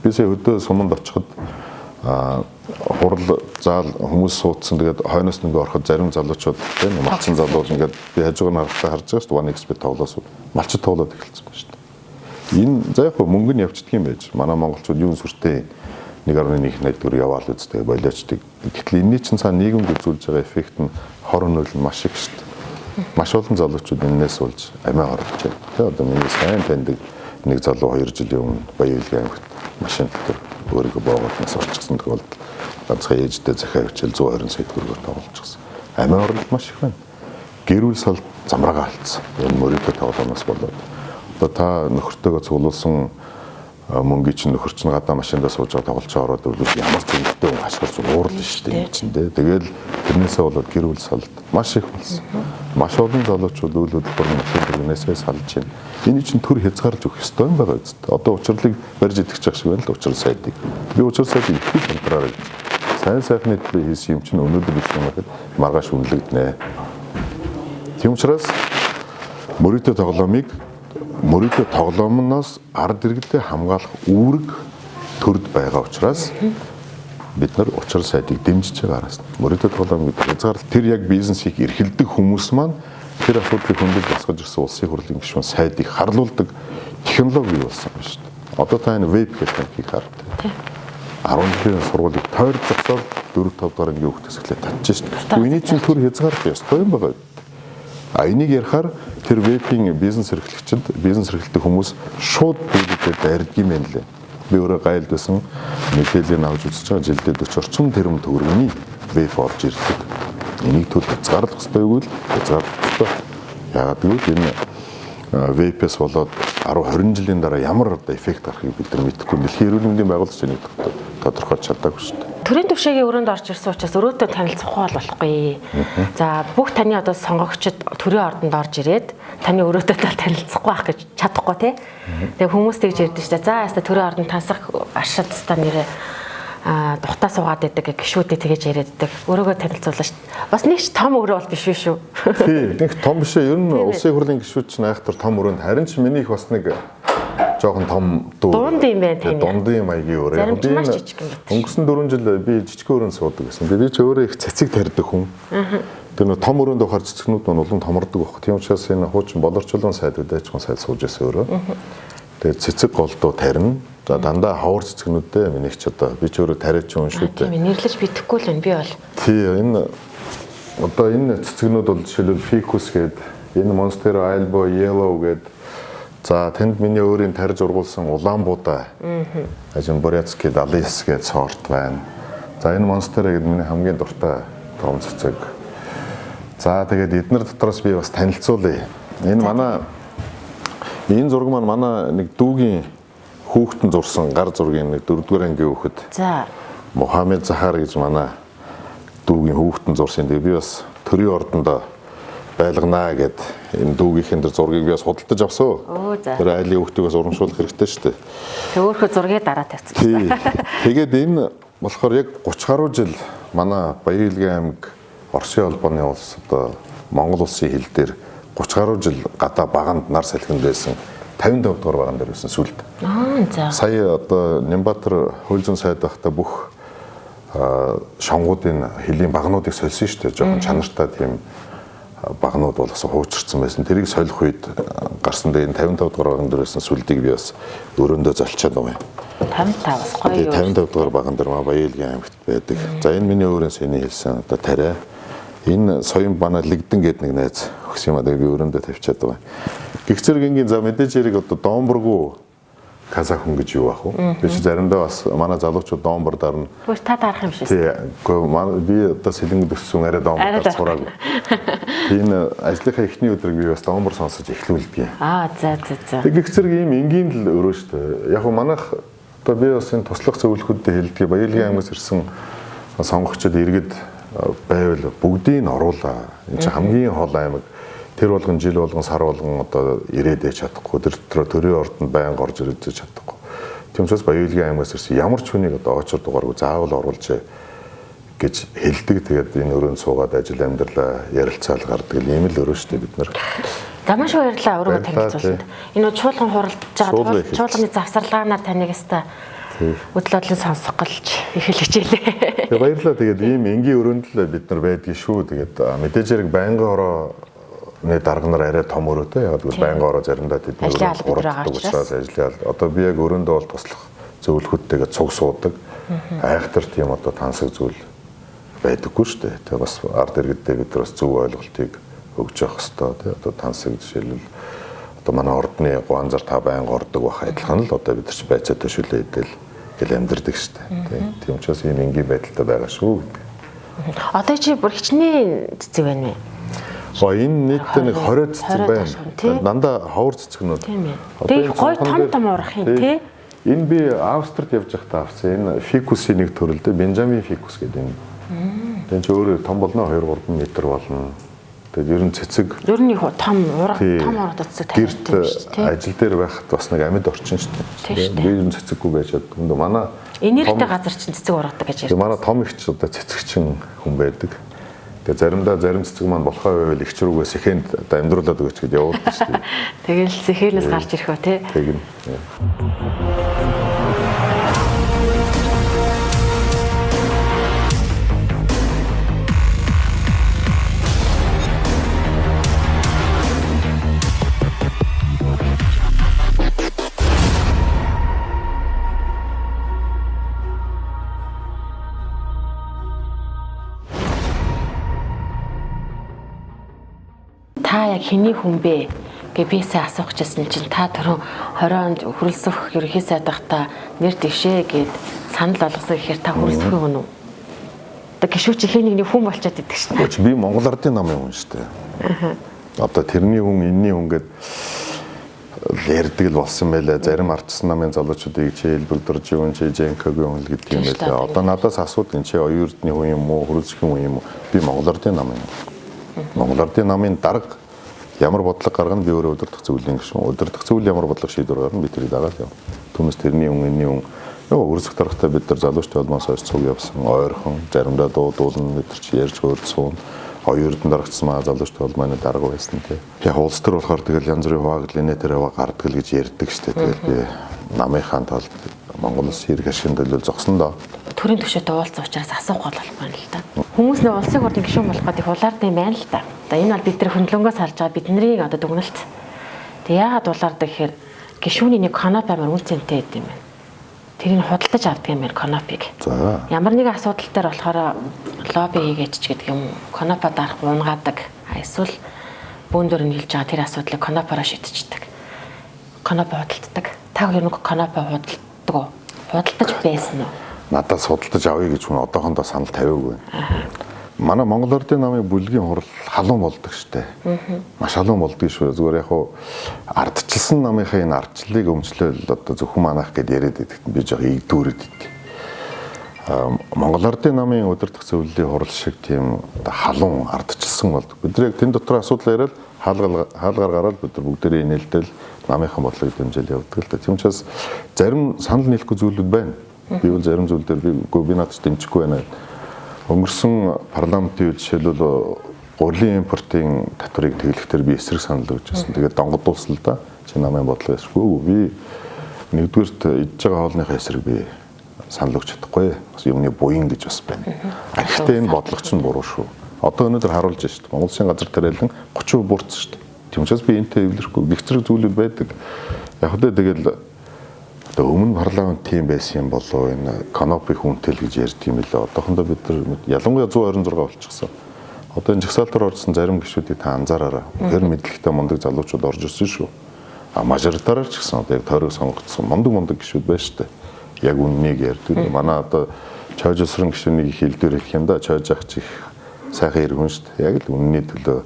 Би сая хөдөө суманд очиход хурал заал хүмүүс суудсан. Тэгээд хойноос нэг ороход зарим залуучууд тийм малчин залууд ингээд би хажуугаар нь харахтаа харж байгаа шүү дээ. 1xBet тоглоос малчид тоглоод эхэлсэн байна шүү дээ. Энэ за яг мөнгө нь явчихдаг юм байж. Манай монголчууд юун сүртэй 1.1 80 төгрөг яваал үстэй болиочдаг. Гэтэл энэний чинь цаа нийгэмд үзүүлж байгаа эффект нь хор хөнөөл нь маш их шүү дээ. Маш олон залуучууд энээс болж амиа оруулж байна. Тэ одоо миний сайн таньдаг нэг залуу 2 жилийн өмнө Баян-Илгийн аймагт машин дотор өөрийгөө боогод нас орчихсон тохиолдол ганцхан ээжтэй захиа авчил 120 сая төгрөгөөр тоглолцсон. Амиа орлол маш их байна. Гэрүүл салд замраагаа алдсан. Энэ мөрөдө тоглоомоос болоод одоо та нөхөртөөгөө цуглуулсан мөнгийг чинь нөхөр чинь гадаа машиндаа сууж байгаа тоглолцоо ороод ирлээ ямар зөнгөтэй хүн хашгирч уурлаа шүү дээ энэ чинь дээ. Тэгэл тэрнээсээ болоод гэр бүл салд маш их болсон. Маш олон залуучууд үйл хөдлөхөр машин тэрнээсээ салж байна. Эний чинь төр хязгаарлаж өгөх ёстой юм байгаа үст. Одоо учирлыг барьж итгэж байгаа шиг байна л учрал сайдыг. Би учрал сайдыг итгэж хамтраарай гэж. Сайн сайхны төлөө хийсэн юм чинь өнөөдөр биш юм гэхэд маргааш үнэлэгдэнэ. Тийм учраас мөрөөдө тоглоомыг мөрөөдө тоглоомноос ард иргэдээ хамгаалах үүрэг төрд байгаа учраас бид нар учрал сайдыг дэмжиж байгаа араас мөрөөдө тоглоом гэдэг хязгаарлалт тэр яг бизнесийг эрхэлдэг хүмүүс маань тэр асуудлыг хөндөж босгож ирсэн улсын хурлын гишүүн сайдыг харлуулдаг технологи бий болсон байна шүү дээ. Одоо та энэ вейп гэх юмыг хард. 10 жилийн сургуулийг тойр зогсоод 4 5 дахь ангийн хүүхдээс эхлээд татчих шүү дээ. Эний чинь төр хязгаарлалт ёстой юм байгаа. А энийг ярихаар тэр вейпийн бизнес эрхлэгчид, бизнес эрхлэлтэй хүмүүс шууд дүүлүүдэд дайрдаг юм байна лээ. Би өөрөө гайлд байсан мэдээллийг авч үзэж байгаа жилдээ 40 орчим тэрбум төгрөгийн вейп орж ирдэг. Энийг төл хязгаарлах ёстой юу гэвэл хязгаарлах ёстой. Яагаад гэвэл энэ вейпээс болоод 10 20 жилийн дараа ямар одоо эффект гарахыг бид нар мэдэхгүй. Дэлхийн эрүүл мэндийн байгууллага ч энийг тодорхойлж чадаагүй шүү дээ. Төрийн түвшээгийн өрөөнд орж ирсэн учраас өрөөдөө танилцахгүй бол болохгүй. За бүх таны одоо сонгогчид төрийн ордонд орж ирээд таны өрөөдөө танилцахгүй байх гэж чадахгүй тий. Тэгээ хүмүүс тэгж ярьдэн шүү дээ. За яста төрийн ордонд тансах аршид та нэрээ тухтаа суугаад байдаг гişүүдээ тэгэж яриад байдаг. Өрөөгөө танилцуулаа шүү. Бас нэг ч том өрөө бол биш шүү. Тий, нэг том биш ээ. Ер нь улсын хурлын гишүүд чинь айхтар том өрөөнд харин ч миний их бас нэг жоохон том дүү. Дунд юм байна тийм. Дундын маягийн өрөө. Зарим ч маш жижиг юм байна. Өнгөрсөн 4 жил би жижиг өрөөнд суудаг гэсэн. Би ч өөрөө их цэцэг тарьдаг хүн. Тэр нөө том өрөөнд байхаар цэцгнүүд маань улам томордог байх. Тийм учраас энэ хуучин болорчлон сайд үдээчхэн сайд сууж байсан өрөө. Тэгээд цэцэг голдуу тарина. За дандаа ховор цэцгнүүдтэй миний ч одоо би ч өөрөө тариач юм шүү дээ. Тийм нэрлэж бидэхгүй л байна би бол. Тий, энэ одоо энэ цэцгнүүд бол жишээлбэл Ficus гээд энэ Monstera Albo Yellow гээд за тэнд миний өөрийн тарж ургуулсан улаанбуудаа. Ажин Бурятский 79 гээд сорт байна. За энэ Monstera гээд миний хамгийн дуртай том цэцэг. За тэгээд эднэр дотроос би бас танилцуулъя. Энэ манай энэ зураг маань манай нэг дүүгийн хүүхдэн зурсан гар зургийн нэг 4-р ангийн хүүхэд. За Мухаммед Захар гэж манай дүүгийн хүүхдэн зурсан. Тэгээ би бас төрийн ордонд байлганаа гэд энэ дүүгийнхэн дээр зургийг би бас худалдаж авсан. Тэр айлын хүүхдийг бас урамшуулах хэрэгтэй шүү дээ. Тэг өөрхөө зургийг дараа тавьсан. Тий. Тэгээд энэ болохоор яг 30 гаруй жил манай Баян-Илгийн аймаг Оросын холбооны улс одоо Монгол улсын хил дээр 30 гаруй жил гадаа баганд нар салхинд байсан 55 дугаар баган дээр байсан сүлд. Аа за. Сая одоо Нямбатар хууль зүйн сайд байхдаа бүх шонгуудын хөлийн багнуудыг сольсон шүү дээ. Жохон чанартай тийм багнууд болгосон хуучирсан байсан. Тэрийг солих үед гарсан дээр энэ 55 дугаар баган дээр байсан сүлдийг би бас өрөөндөө золчоод байгаа юм. 55 бас гоё юу. 55 дугаар баган дээр маа Баян-Илгийн аймагт байдаг. За энэ миний өөрийн сэний хэлсэн одоо тариа. Энэ соён манай Лэгдэн гэдэг нэг найз өгсөн юм а тэгээ би өрөөндөө тавьчаад байгаа. Гэх зэрэг энгийн за мэдээж хэрэг одоо домборгуу казах хүн гэж юу ах вэ? Би чи заримдаа бас манай залуучууд домбор дарна. Хөөс та дарах юм шиг. Тий. Үгүй би одоо сэлэнгүүд өссөн арай домбор дарж сураагүй. Энэ ажлынхаа эхний өдрийг би бас домбор сонсож эхлүүлдэг. Аа за за за. Тэг гэх зэрэг ийм энгийн л өрөө шүү дээ. Яг нь манайх одоо би бас энэ туслах зөвлөхүүдэд хэлдэг. Баян-Илгийн аймагаас ирсэн сонгогчид иргэд байвал бүгдийг нь оруулаа. Энэ чинь хамгийн хол аймаг. Тэр болгон жил болгон сар болгон одоо ирээд ээж чадахгүй. Тэр дотроо төрийн ордонд байнга орж ирээд ээж чадахгүй. Тийм учраас Баян-Илгийн аймагаас ирсэн ямар ч хүнийг одоо очир дугааргүй заавал оруулж гэж хэлдэг. Тэгээд энэ өрөөнд суугаад ажил амьдралаа ярилцаал гардаг ийм л өрөө шүү дээ бид нар. За маш баярлалаа өрөөгөө танилцуулсанд. Энэ чуулган хуралдаж байгаа чуулганы завсарлагаанаар таныг өстой Үзэл бодлыг сонсох гэлж их л хичээлээ. Тэгээ баярлалаа. Тэгээд ийм энгийн өрөөнд л бид нар байдгийг шүү. Тэгээд мэдээж хэрэг байнгын хорооны дарга нар арай том өрөөтэй. Яг гэвэл байнгын хороо заримдаа тэдний өрөөнд хурддаг учраас ажлын аль. Одоо би яг өрөөндөө бол туслах зөвлөхүүдтэйгээ цуг суудаг. Айхтар тийм одоо тансаг зүйл байдаггүй шүү дээ. Тэгээ бас ард иргэдтэй бид нар бас зөв ойлголтыг өгж явах хэвээр тий. Одоо тансаг жишээлбэл одоо манай ордны гуанзар та байнга ордог байх адилхан л одоо бид нар ч байцаатай шүлээ идэл гэл амьдардаг шүү дээ. Тийм учраас ийм энгийн байдалтай байгаа шүү гэдэг. Одоо чи бүр хичнээн цэцэг байна вэ? Оо энэ нийтдээ нэг 20 цэцэг байна. Дандаа ховор цэцгнүүд. Тийм ээ. Тэгээ гой том том урах юм тий. Энэ би Австрид явж байхдаа авсан. Энэ фикусийн нэг төрөл дээ. Бенжамин фикус гэдэг юм. Тэгээ чи өөрөө том болно 2-3 м болно. Тэгээд ер нь цэцэг ер нь их том ураг том урагтай цэцэг тавьдаг шүү дээ. Ажил дээр байхад бас нэг амьд орчин шүү дээ. Би ер нь цэцэггүй байж чаддгүй. Манай энергитэй газар чинь цэцэг ургадаг гэж ярьдаг. Манай том ихч одоо цэцэгчин хүн байдаг. Тэгээ заримдаа зарим цэцэг маань болохоо байвал ихч рүүгээ сэхэнд одоо амьдруулад өгөөч гэдээ явуулдаг шүү дээ. Тэгэл сэхэнээс гарч ирэх үү те. Тэгнь. Та яг хэний хүн бэ гэж би сая асуух гэсэн чинь та түрүү 20 онд хөрөлсөх ерөнхий сайд байхдаа нэр дэвшээ гэд санал болгосон гэхээр та хөрөлсөх хүн үү? Одоо гişүүч ихэн нэг хүн болчиход идэг шин. Би Монгол Ардын намын хүн шүү дээ. Одоо тэрний хүн, энэний хүн гэд ярьдаг л болсон байлаа. Зарим ардчсан намын залуучуудыг чи Элбэг доржийн хүн, чи Женкагийн хүн л гэдэг юм байлаа. Одоо надаас асуудаг чи Оюун Эрдэнийн хүн юм уу, хөрөлсөхийн хүн юм уу? Би Монгол Ардын намын. Монгол Ардын намын дарга ямар бодлого гаргана би өөрөө удирдах зөвлөлийн гишүүн. Удирдах зөвлөл ямар бодлого шийдвэр гаргана би тэрийг дагаад явна. Түүнээс тэрний хүн, энэний хүн өрсөх даргатай бид нар залуучтай холбоос хойш цуг явсан. Ойрхон заримдаа дуудуулна бид нар чи ярьж хуурдсан. Оюун Эрдэнэ даргацсан маа залуучтай холбооны дарга байсан тий. Яг улс төр болохоор тэгэл янз бүрийн хуваагдал инээ тэр яваа гардаг л гэж ярьдаг штэ. Тэгэл би намынхаа талд Монгол улсын эрх ашигын төлөө зогсон доо. Төрийн түвшинтэй уулзсан учраас асуух гол болохгүй юм л да. Хүмүүс нэ улсын хурлын гишүүн болох гэдэг хулаардсан юм байна л да. Одоо энэ бол бид нар хөндлөнгөөс харж байгаа бидний одоо дүгнэлт. Тэг яагаад улаардаг гэхээр гишүүний нэг канап амар үн цэнтэй байд юм байна. Тэрийг худалдаж авдаг юм байна канапыг. За. Ямар нэгэн асуудал дээр болохоор лобби хийгээч ч гэдэг юм. Канапа дарах унгаадаг. Эсвэл бөөндөр нь хэлж байгаа тэр асуудлыг канапаараа шийдчихдэг. Канапа худалддаг. Та ер нь канапа худалддаг уу? Худалдаж байсан уу? Надаас худалдаж авъя гэж хүн одоохондоо санал тавиагүй. Манай Монгол Ардын намын бүлгийн хурал халуун болдог штэ. Маш халуун болдог шүү. Зүгээр яг хуу ардчилсан намынхаа энэ ардчлалыг өмчлөөл одоо зөвхөн манайх гэд яриад идэгт би жоох игдүүрээд идэв. Монгол Ардын намын удирдах зөвлөлийн хурал шиг тийм одоо халуун ардчилсан болдог. Бид нар яг тэн дотор асуудал яриад хаалгаар гараад бид нар бүгдээрээ инээлтэл намынхаа бодлогыг дэмжээл явдаг л да. Тийм учраас зарим санал нийлэхгүй зүйлүүд байна. Би бол зарим зүйл дээр би надад ч дэмжихгүй байна. Өнгөрсөн парламентын үе жишээлбэл гурилын импортын татварыг тэглэхдээ би эсрэг санал өгч байсан. Тэгээд донгодуулсан л да. Чи намын бодлого эсрэггүй. Би нэгдүгээрт идж байгаа хоолныхаа эсрэг би санал өгч чадахгүй. Бас юмны буян гэж бас байна. Гэхдээ энэ бодлого чинь буруу шүү. Одоо өнөөдөр харуулж байна шүү дээ. Монгол Улсын газар тариалан 30% буурсан шүү дээ. Тийм учраас би энтэй эвлэрэхгүй. Гэх зэрэг зүйлүүд байдаг. Яг үгүй тэгэл одоо өмнө парламент тийм байсан юм болов энэ канопи хүнтэй л гэж ярьд юм лээ. Одоохондоо бид нар ялангуяа 126 болчихсон. Одоо энэ жагсаалтаар орсон зарим гишүүдийг та анзаараарай. Үнэхээр мэдлэгтэй мундаг залуучууд орж ирсэн шүү. А мажоритараар ч гэсэн одоо яг тойрог сонгогдсон мундаг гишүүд байна шүү дээ. Яг үннийг ярьдаг. Манай одоо чойжсран гишүүнийг их хэлдвэр хэлэх юм да. Чойж ах чи их сайхан иргэн шүү дээ. Яг л үнний төлөө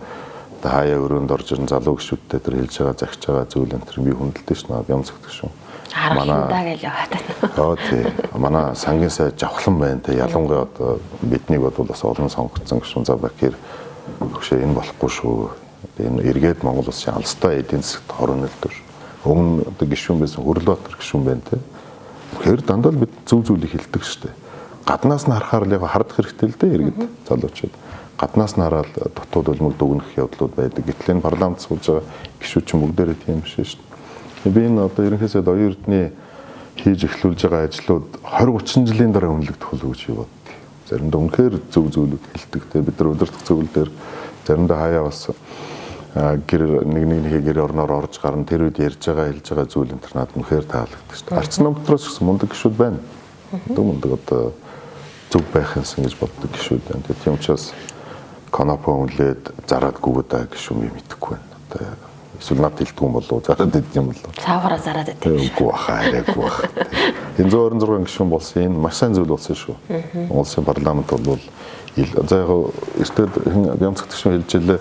одоо хаяа өрөөнд орж ирэн залуу гишүүдтэй тэр хэлж байгаа загч байгаа зүйл энэ төр би хүндэлдэг шүү. Бям зөгдөг шүү. Манай гэж яваад байна. Аа тий. Манай сангийн сайд жавхлан байна те. Ялангуяа одоо биднийг бодвол бас олон сонгогдсон гишүүн за бакир өгшөө энэ болохгүй шүү. Энэ эргээд Монгол улсын алстай эдийн засагт хорон нөлдөж. Өмнө одоо гишүүн байсан Хөрлөбаатар гишүүн байна те. Тэгэхээр дандаа л бид зөв зүйлийг хэлдэг шүү дээ. Гаднаас нь харахаар л яг хардах хэрэгтэй л дээ иргэд залуучууд. Гаднаас нь хараад дутууд улмаг дүгнэх явдлууд байдаг. Гэтэл энэ парламент сууж байгаа гишүүд чинь бүгдээрээ тийм биш шүү дээ. Би энэ одоо ерөнхий сайд Оюун Эрдэнийн Хийж эхлүүлж байгаа ажлууд 20 30 жилийн дараа үнэлэгдэх болов уу гэж би боддог. Заримдаа үнэхээр зөв зүйлүүд хэлдэг. Тэгээ бид нар удирдах зөвлөл дээр заримдаа хаяа бас гэр нэг нэгнийхээ гэр орноор орж гарна, тэр үед ярьж байгаа хэлж байгаа зүйл энэ төр надад үнэхээр таалагддаг шүү дээ. Гарц ном дотроос гэсэн мундаг гişүүд байна. Одоо мундаг одоо зөв байх юмсан гэж боддог гişүүд байна. Тэгээ тийм учраас Конопо үнлээд зараад гүгэдэ гişүн би мэдэхгүй байна. Одоо эсвэл над хэлдэг юм болов зараад идэв юм болов. Цаагаараа зараад идэв. Үгүй баха, арайгүй баха. Энэ 126 гишүүн болсон энэ маш сайн зүйл болсон шүү. Монгол Улсын парламент бол за яг эртээд бямцгт гишүүн хэлж илээ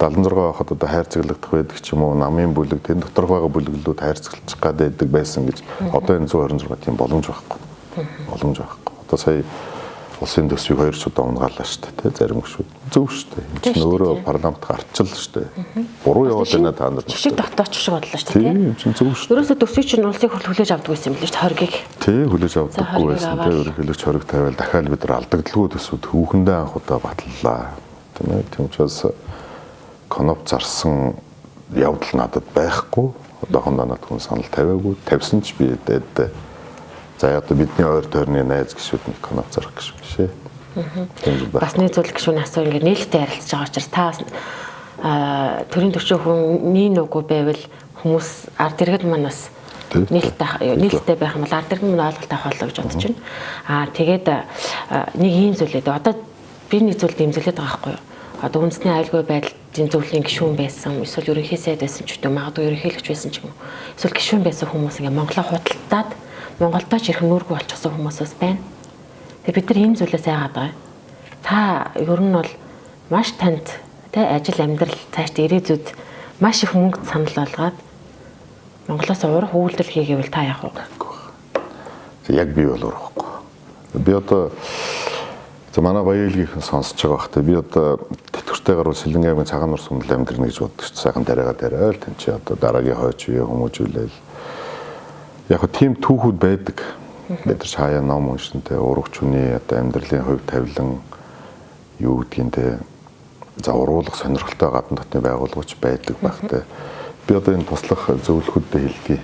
76 байхад одоо хайрцаглагдах байдаг ч юм уу намын бүлэг тэн доторх байгаа бүлэглүүд хайрцаглах гад байдаг байсан гэж. Одоо энэ 126 тийм боломж байхгүй. Боломж байхгүй. Одоо сая улсын төсвийг 2 удаа унгаалаа шүү дээ, тэ зарим гишүүд. Зөв шүү дээ. Энэ чинь өөрөө парламент гарчил шүү дээ. Буруу яваад байна та нар. Жишээ дотооч шиг бодлоо шүү дээ, тийм чинь зөв шүү. Ерөөсөө төсвийг чинь улсын хурл хүлээж авдаг байсан юм лээ шүү дээ, хоргийг. Тий, хүлээж авдаггүй байсан. Тэ ерөнхийлөгч хориг тавиал дахиад бид нар алдагдлгүй төсвүүд хүүхэндээ анх удаа баталлаа. Тийм ээ. Тийм учраас коноп зарсан явдал надад байхгүй. Одоохондоо надад хүн санал тавиагүй. Тавьсан ч би дээд. За одоо бидний ойр тойрны найз гişүүд нэг коноп зарах гэж биш ээ. Бас нэг зүйл гişүүн асуу ингээд нээлттэй ярилцж байгаа учраас та бас төрийн төвчөө хүний нүггүй байвал хүмүүс ард иргэд маань бас нээлттэй байх юм бол ард иргэд маань ойлголт авах болоо гэж бодож байна. Аа тэгээд нэг ийм зүйл ээ. Одоо би нэг зүйл дэмжлээд байгаа байхгүй юу? Одоо үндэсний аюулгүй байдлын зөвлөлийн гишүүн байсан, эсвэл ерөнхий сайд байсан ч гэдэг, магадгүй ерөнхийлөгч байсан ч юм уу. Эсвэл гишүүн байсан хүмүүс ингээд Монголоо худалдаад Монголдоо ч ирэх нүүргүй болчихсон хүмүүс бас байна. Тэгэхээр бид нар ийм зүйлээс айгаад байгаа. Та ер нь бол маш танд тэ ажил амьдрал цаашд ирээдүйд маш их мөнгө санал болгоод Монголоос урах үйлдэл хийгээвэл та яах вэ? Яг би бол урахгүй. Би одоо за манай баялгийнхэн сонсож байгаа бах та би одоо тэтгэвртэй гаруй Сэлэнгэ аймгийн Цагаан нуур сүмэл амьдрна гэж боддог ч сайхан дараагаа дараал тэн чи одоо дараагийн хойч үе хүмүүжүүлээл. Яг хөө тийм түүхүүд байдаг. Бид нар хаяа ном уншин те урагч хүний одоо амьдралын хувь тавилан юу гэдгийг те за уруулах сонирхолтой гадна дотны байгууллагч байдаг байх те. Би одоо энэ туслах зөвлөхүүдэд хэлдэг.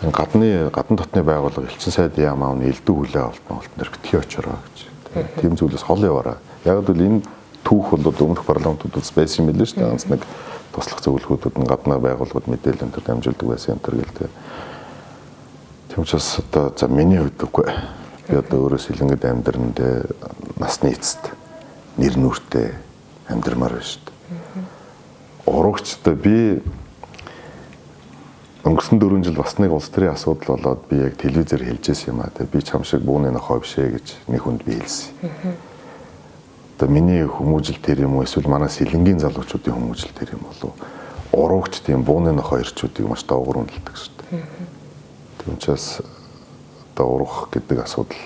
Энэ гадна дотны байгууллага элчин сайдын яам аав нь элдв хүлээ авалт Монголд нэр битгий очороо гэж. Тийм зүйлээс хол яваарай. Яг л энэ түүх бол өмнөх парламентуудад байсан юм билээ шүү дээ. Ганц нэг туслах зөвлөхүүдүүд нь гадна байгууллагад мэдээлэл энэ төр дамжуулдаг байсан юм төр гэл те. Тийм учраас одоо за миний хувьд үгүй. Би одоо өөрөө Сэлэнгэд амьдран те насны эцэст нэр нүртэй амьдрмаар байна шүү дээ. Урагчтай би өнгөрсөн 4 жил бас нэг улс төрийн асуудал болоод би яг телевизээр хэлжсэн юм а те. Би чам шиг бууны нохой биш ээ гэж нэг хүнд би хэлсэн. Одоо миний хүмүүжил тэр юм уу эсвэл манай Сэлэнгийн залуучуудын хүмүүжил тэр юм болов урагч тийм бууны нохой ирчүүдийг маш доогуур үнэлдэг шүү дээ. Тийм учраас одоо урах гэдэг асуудал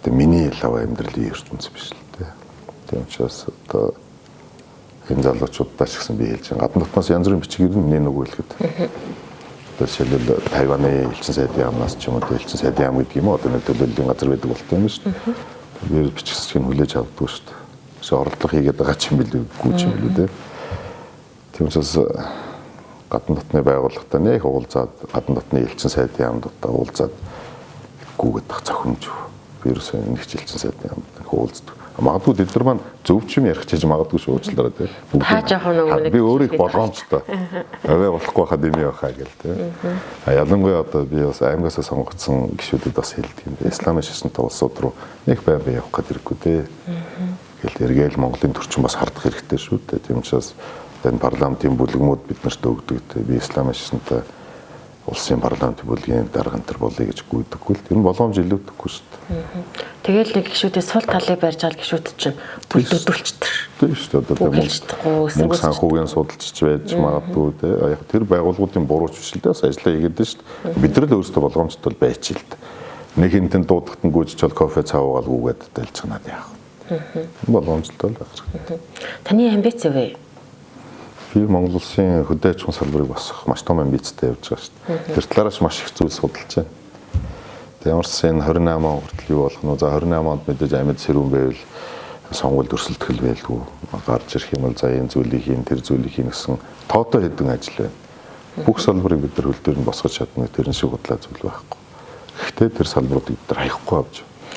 одоо миний лав амьдралын ертөнц биш л дээ. Тийм учраас одоо энэ залуучуудаа ч гэсэн би хэлж байгаа. Гадна дотноос янз бүрийн бичиг ирнэ миний нүгөө хэлэхэд. Одоо жишээлбэл Тайваны элчин сайдын яамнаас ч юм уу элчин сайдын яам гэдэг юм уу одоо нэг төлөөллийн газар байдаг болтой юм шүү дээ. Би бичигсчийг нь хүлээж авдаггүй шүү дээ. Эсвэл оролдлого хийгээд байгаа ч юм билүү үгүй ч юм билүү дээ. Тийм учраас гадна дотны байгууллагатай нэг уулзаад гадна дотны элчин сайдын яамдуудтай уулзаад гүгээд тах зохимж. Би ерөөсөө нэг ч элчин сайдын яамд уулздаг. Магадгүй тэд нар маань зөв ч юм ярих чиж магадгүй шүү уучлаарай тий. Та жоохон нөгөө нэг би өөрөө их болгоомжтой. Аваа болохгүй хаад юм явахаа гэл тий. А ялангуяа одоо би бас аймгаасаа сонгогдсон гишүүдэд бас хэлдэг юм. Исламын шашинтай улсууд руу нэг байнга явах гээд ирэхгүй дээ. Гэл эргээл Монголын төрчин бас хардах хэрэгтэй шүү дээ. Тийм учраас энэ парламентын бүлгэмүүд биднэрт өгдөг тий. Би исламын шашинтай улсын парламент бүлгийн дарга энэ төр болъё гэж гүйдэггүй л. Тэр нь боломж илүүдэхгүй шүү дээ. Тэгэл нэг гişүүдийн сул талыг барьж байгаа гişүүд чинь бүлдүүлчихдэг. Тийм шүү дээ. Одоо мөнгө санхүүгийн судалчч байж магадгүй те. Яг тэр байгууллагуудын бурууч биш л дээ. Бас ажиллаа хийгээд шүү дээ. Бид нар л өөрсдөө болгоомжтой байж л дээ. Нэг хинтэн дуудахт нь гүйж чол кофе цаа уугаал гүгээд дэлчихнаад яах вэ? Болгоомжтой л байх хэрэгтэй. Таны амбиц юу вэ? Би Монгол улсын хөдөө аж ахуйн салбарыг босгох маш том амбицтай явж байгаа шүү дээ. Тэр талаараас маш их зүйл судалж байна. Тэг ямар ч энэ 28 он хүртэл юу болох нь вэ? За 28 онд мэдээж амьд сэрүүн байвал сонгуульд өрсөлдөх байлгүй. Гарч ирэх юм бол за энэ зүйлийг хийн, тэр зүйлийг хийн гэсэн тоотой хэдэн ажил байна. Бүх салбарыг бид нар хөл дээр нь босгож чадна, тэрэн шиг худлаа зүйл байхгүй. Гэхдээ тэр салбаруудыг бид нар хаяхгүй авч.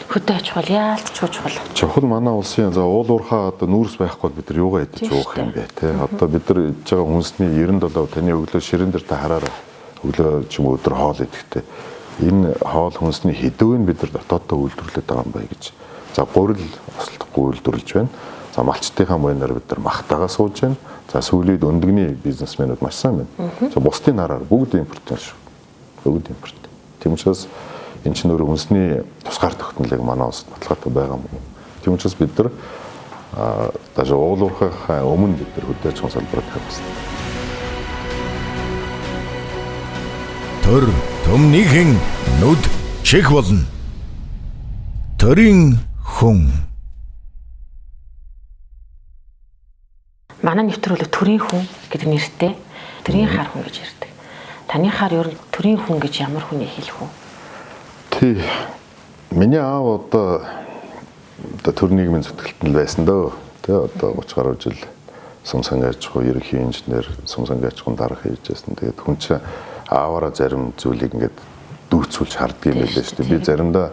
Хөдөө аж ахуй яалтчгүй чухал. Чухал манай улсын за уул уурхаа одоо нүүрс байхгүй бид нар юугаа идэж уух юм бэ те. Одоо бид нар идж байгаа хүнсний 97% таны өглөө ширэн дээр та хараарай. Өглөө ч юм уу өдөр хоол идэхтэй. Энэ хоол хүнсний хэдвээ нь бид нар дотооддоо үйлдвэрлэдэг байгаа юм бэ гэж. За гурил осолдохгүй үйлдвэрлэж байна. За малчдынхаа муйнаар бид нар махтагаа сууж байна. За сүүлийн өндөгний бизнесмэнүүд маш сайн байна. За бусдын хараар бүгд импорт шүү. Бүгд импорт. Тийм учраас энэ чинь өөрөө хүнсний тусгаар тогтнолыг манай улсад баталгаатай байгаа юм уу? Тийм учраас бид нар даже уул уурхайхаа өмнө бид нар хөдөө аж ахуйн салбараа тавих хэрэгтэй. Төр төмнийхэн нүд чих болно. Төрийн хүн. Манай нэвтрүүлэг төрийн хүн гэдэг нэртэй төрийн хар хүн гэж ярьдаг. Таны хар ер нь төрийн хүн гэж ямар хүнийг хэлэх вэ? Тий. Миний аав одоо төр нийгмийн зүтгэлт нь байсан дөө. Тэ одоо 30 гаруй жил сум сангийн аж ахуй ерөнхий инженер, сум сангийн аж ахуйн дарга хийж байсан. Тэгээд хүн чинь ааваараа зарим зүйлийг ингээд дүүцүүлж харддаг юм байлээ шүү дээ. Би заримдаа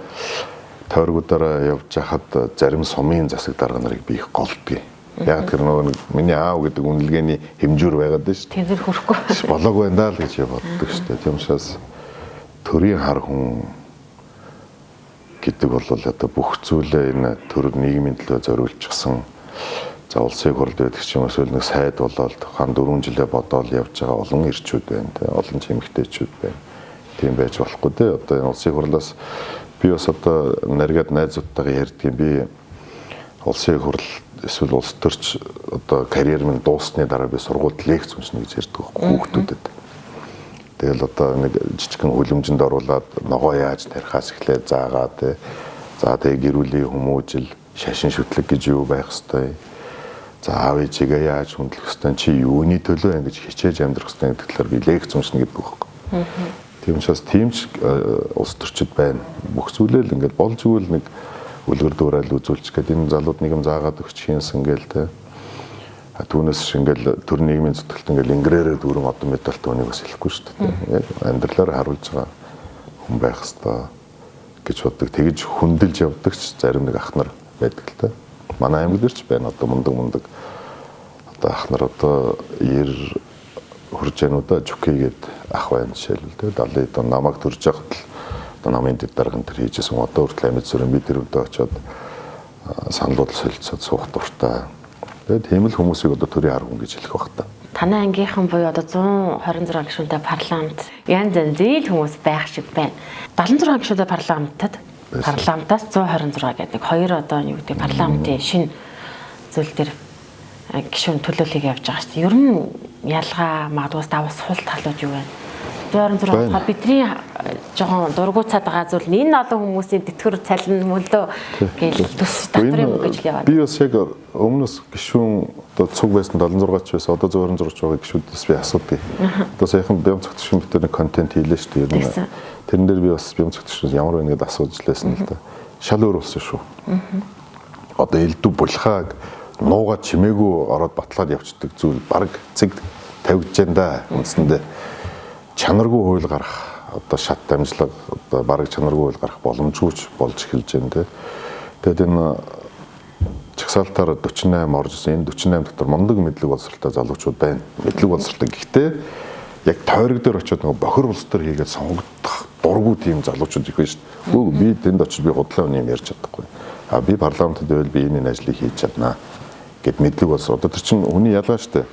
тойргуудаараа явж хахад зарим сумын засаг дарга нарыг би их голдгийг. Яг тэр нөгөө нэг миний аав гэдэг үнэлгээний хэмжүүр байгаад байна шүү дээ. Тэр хөрөхгүй. Болоог байна даа л гэж боддог шүү дээ. Тийм учраас төрийн хар хүн гэдэг бол одоо бүх зүйлээ энэ төр нийгмийн төлөө зориулчихсан. За улсын хурлд байдаг ч юм эсвэл нэг сайд болоод тухайн 4 жилээ бодоол явж байгаа олон эрчүүд байна те, олон чимэгтэйчүүд байна. Тийм байж болохгүй те. Одоо энэ улсын хурлаас би бас одоо наргаад найзуудтайгаа ярьдгийн би улсын хурл эсвэл улс төрч одоо карьер минь дууссаны дараа би сургуульд лекц уншина гэж ярьдаг байхгүй хүүхдүүдэд. Тэгэл одоо нэг жижигхэн хөлөмжөнд оруулаад ногоо яаж тарихаас эхлээд заагаа те. За тэгээ гэр бүлийн хүмүүжил, шашин шүтлэг гэж юу байх хэвтэй. За аав ээжигээ яаж хүндлэх хэвтэй, чи юуны төлөө ингэж хичээж амьдрах хэвтэй гэдэг талаар би лекц уншина гэдэг байхгүй. Тийм учраас тийм ч улс төрчид байна. Бүх зүйлээ л ингээд болж игэл нэг үлгэр дуурайл үзүүлчих гээд энэ залууд нэг юм заагаад өгч хийнсэн гээл те. Түүнээс ш ингээл төр нийгмийн зүтгэлт ингээл ингрээрээ дүүрэн одон медальтай үнийг бас хэлэхгүй шүү дээ. Яг амьдралаар харуулж байгаа хүн байх хэвээр гэж боддог. Тэгж хүндэлж явдаг ч зарим нэг ах нар байдаг л те. Манай аймаг дээр ч байна одоо мундаг одоо ах нар одоо 90 хүрж яана уу да Чүкэ гээд ах байна жишээлбэл те. 70 он намайг төрж явахад л одоо намын дэд дарга энэ төр хийжсэн. Одоо хүртэл амьд сүрэн би тэр өдөө очиод санал бодол солилцоод суух дуртай. Тэгээд тийм л хүмүүсийг одоо төрийн хар хүн гэж хэлэх бах та. Танай ангийнхан буюу одоо 126 гишүүнтэй парламент янз янзын хүмүүс байх шиг байна. 76 гишүүнтэй парламентад парламентаас 126 гэдэг хоёр одоо юу гэдэг парламентын шинэ зүйл дээр гишүүн төлөөллийг явж байгаа шүү дээ. Ер нь ялгаа магадгүй давс сул талууд юу вэ? 126 болохоор бидний жоохон дургуйцаад байгаа зүйл нь энэ олон хүмүүсийн тэтгэр цалин мөлдөө гээл төс татвар юм гэж л яваад. Би бас яг өмнөөс гишүүн одоо цуг байсан 76 ч байсан одоо 126 байгаа гишүүдээс би асуудгийг. Одоо саяхан бям цогтшин битэр нэг контент хийлээ шүү дээ. Ер нь тэрэн дээр би бас бям цогтшин ямар байна гэдээ асууж лээсэн л да. Шал өөр болсон шүү. Одоо элдв булхааг нуугаа чимээгүй ороод батлаад явцдаг зүйл баг цэг тавигдж байна да. Үндсэндээ чанаргүй хууль гарах одоо шат дамжлага одоо бараг чанаргүй хууль гарах боломжгүй ч болж эхэлж байна те. Тэгээд энэ чагсаалтаар 48 орж ирсэн. Энэ 48 дотор мундаг мэдлэг боловсралтай залуучууд байна. Мэдлэг боловсралтай гэхдээ яг тойрог дээр очиод нөгөө бохир улс төр хийгээд сонгогдох дургу тийм залуучууд их байна шүү дээ. Үгүй би тэнд очиж би худлаа үний юм ярьж чадахгүй. А би парламентод байвал би энэ ажлыг хийж чаднаа гэд мэдлэг боловсрал. Одоо тэр чинь хүний ялгаа шүү дээ.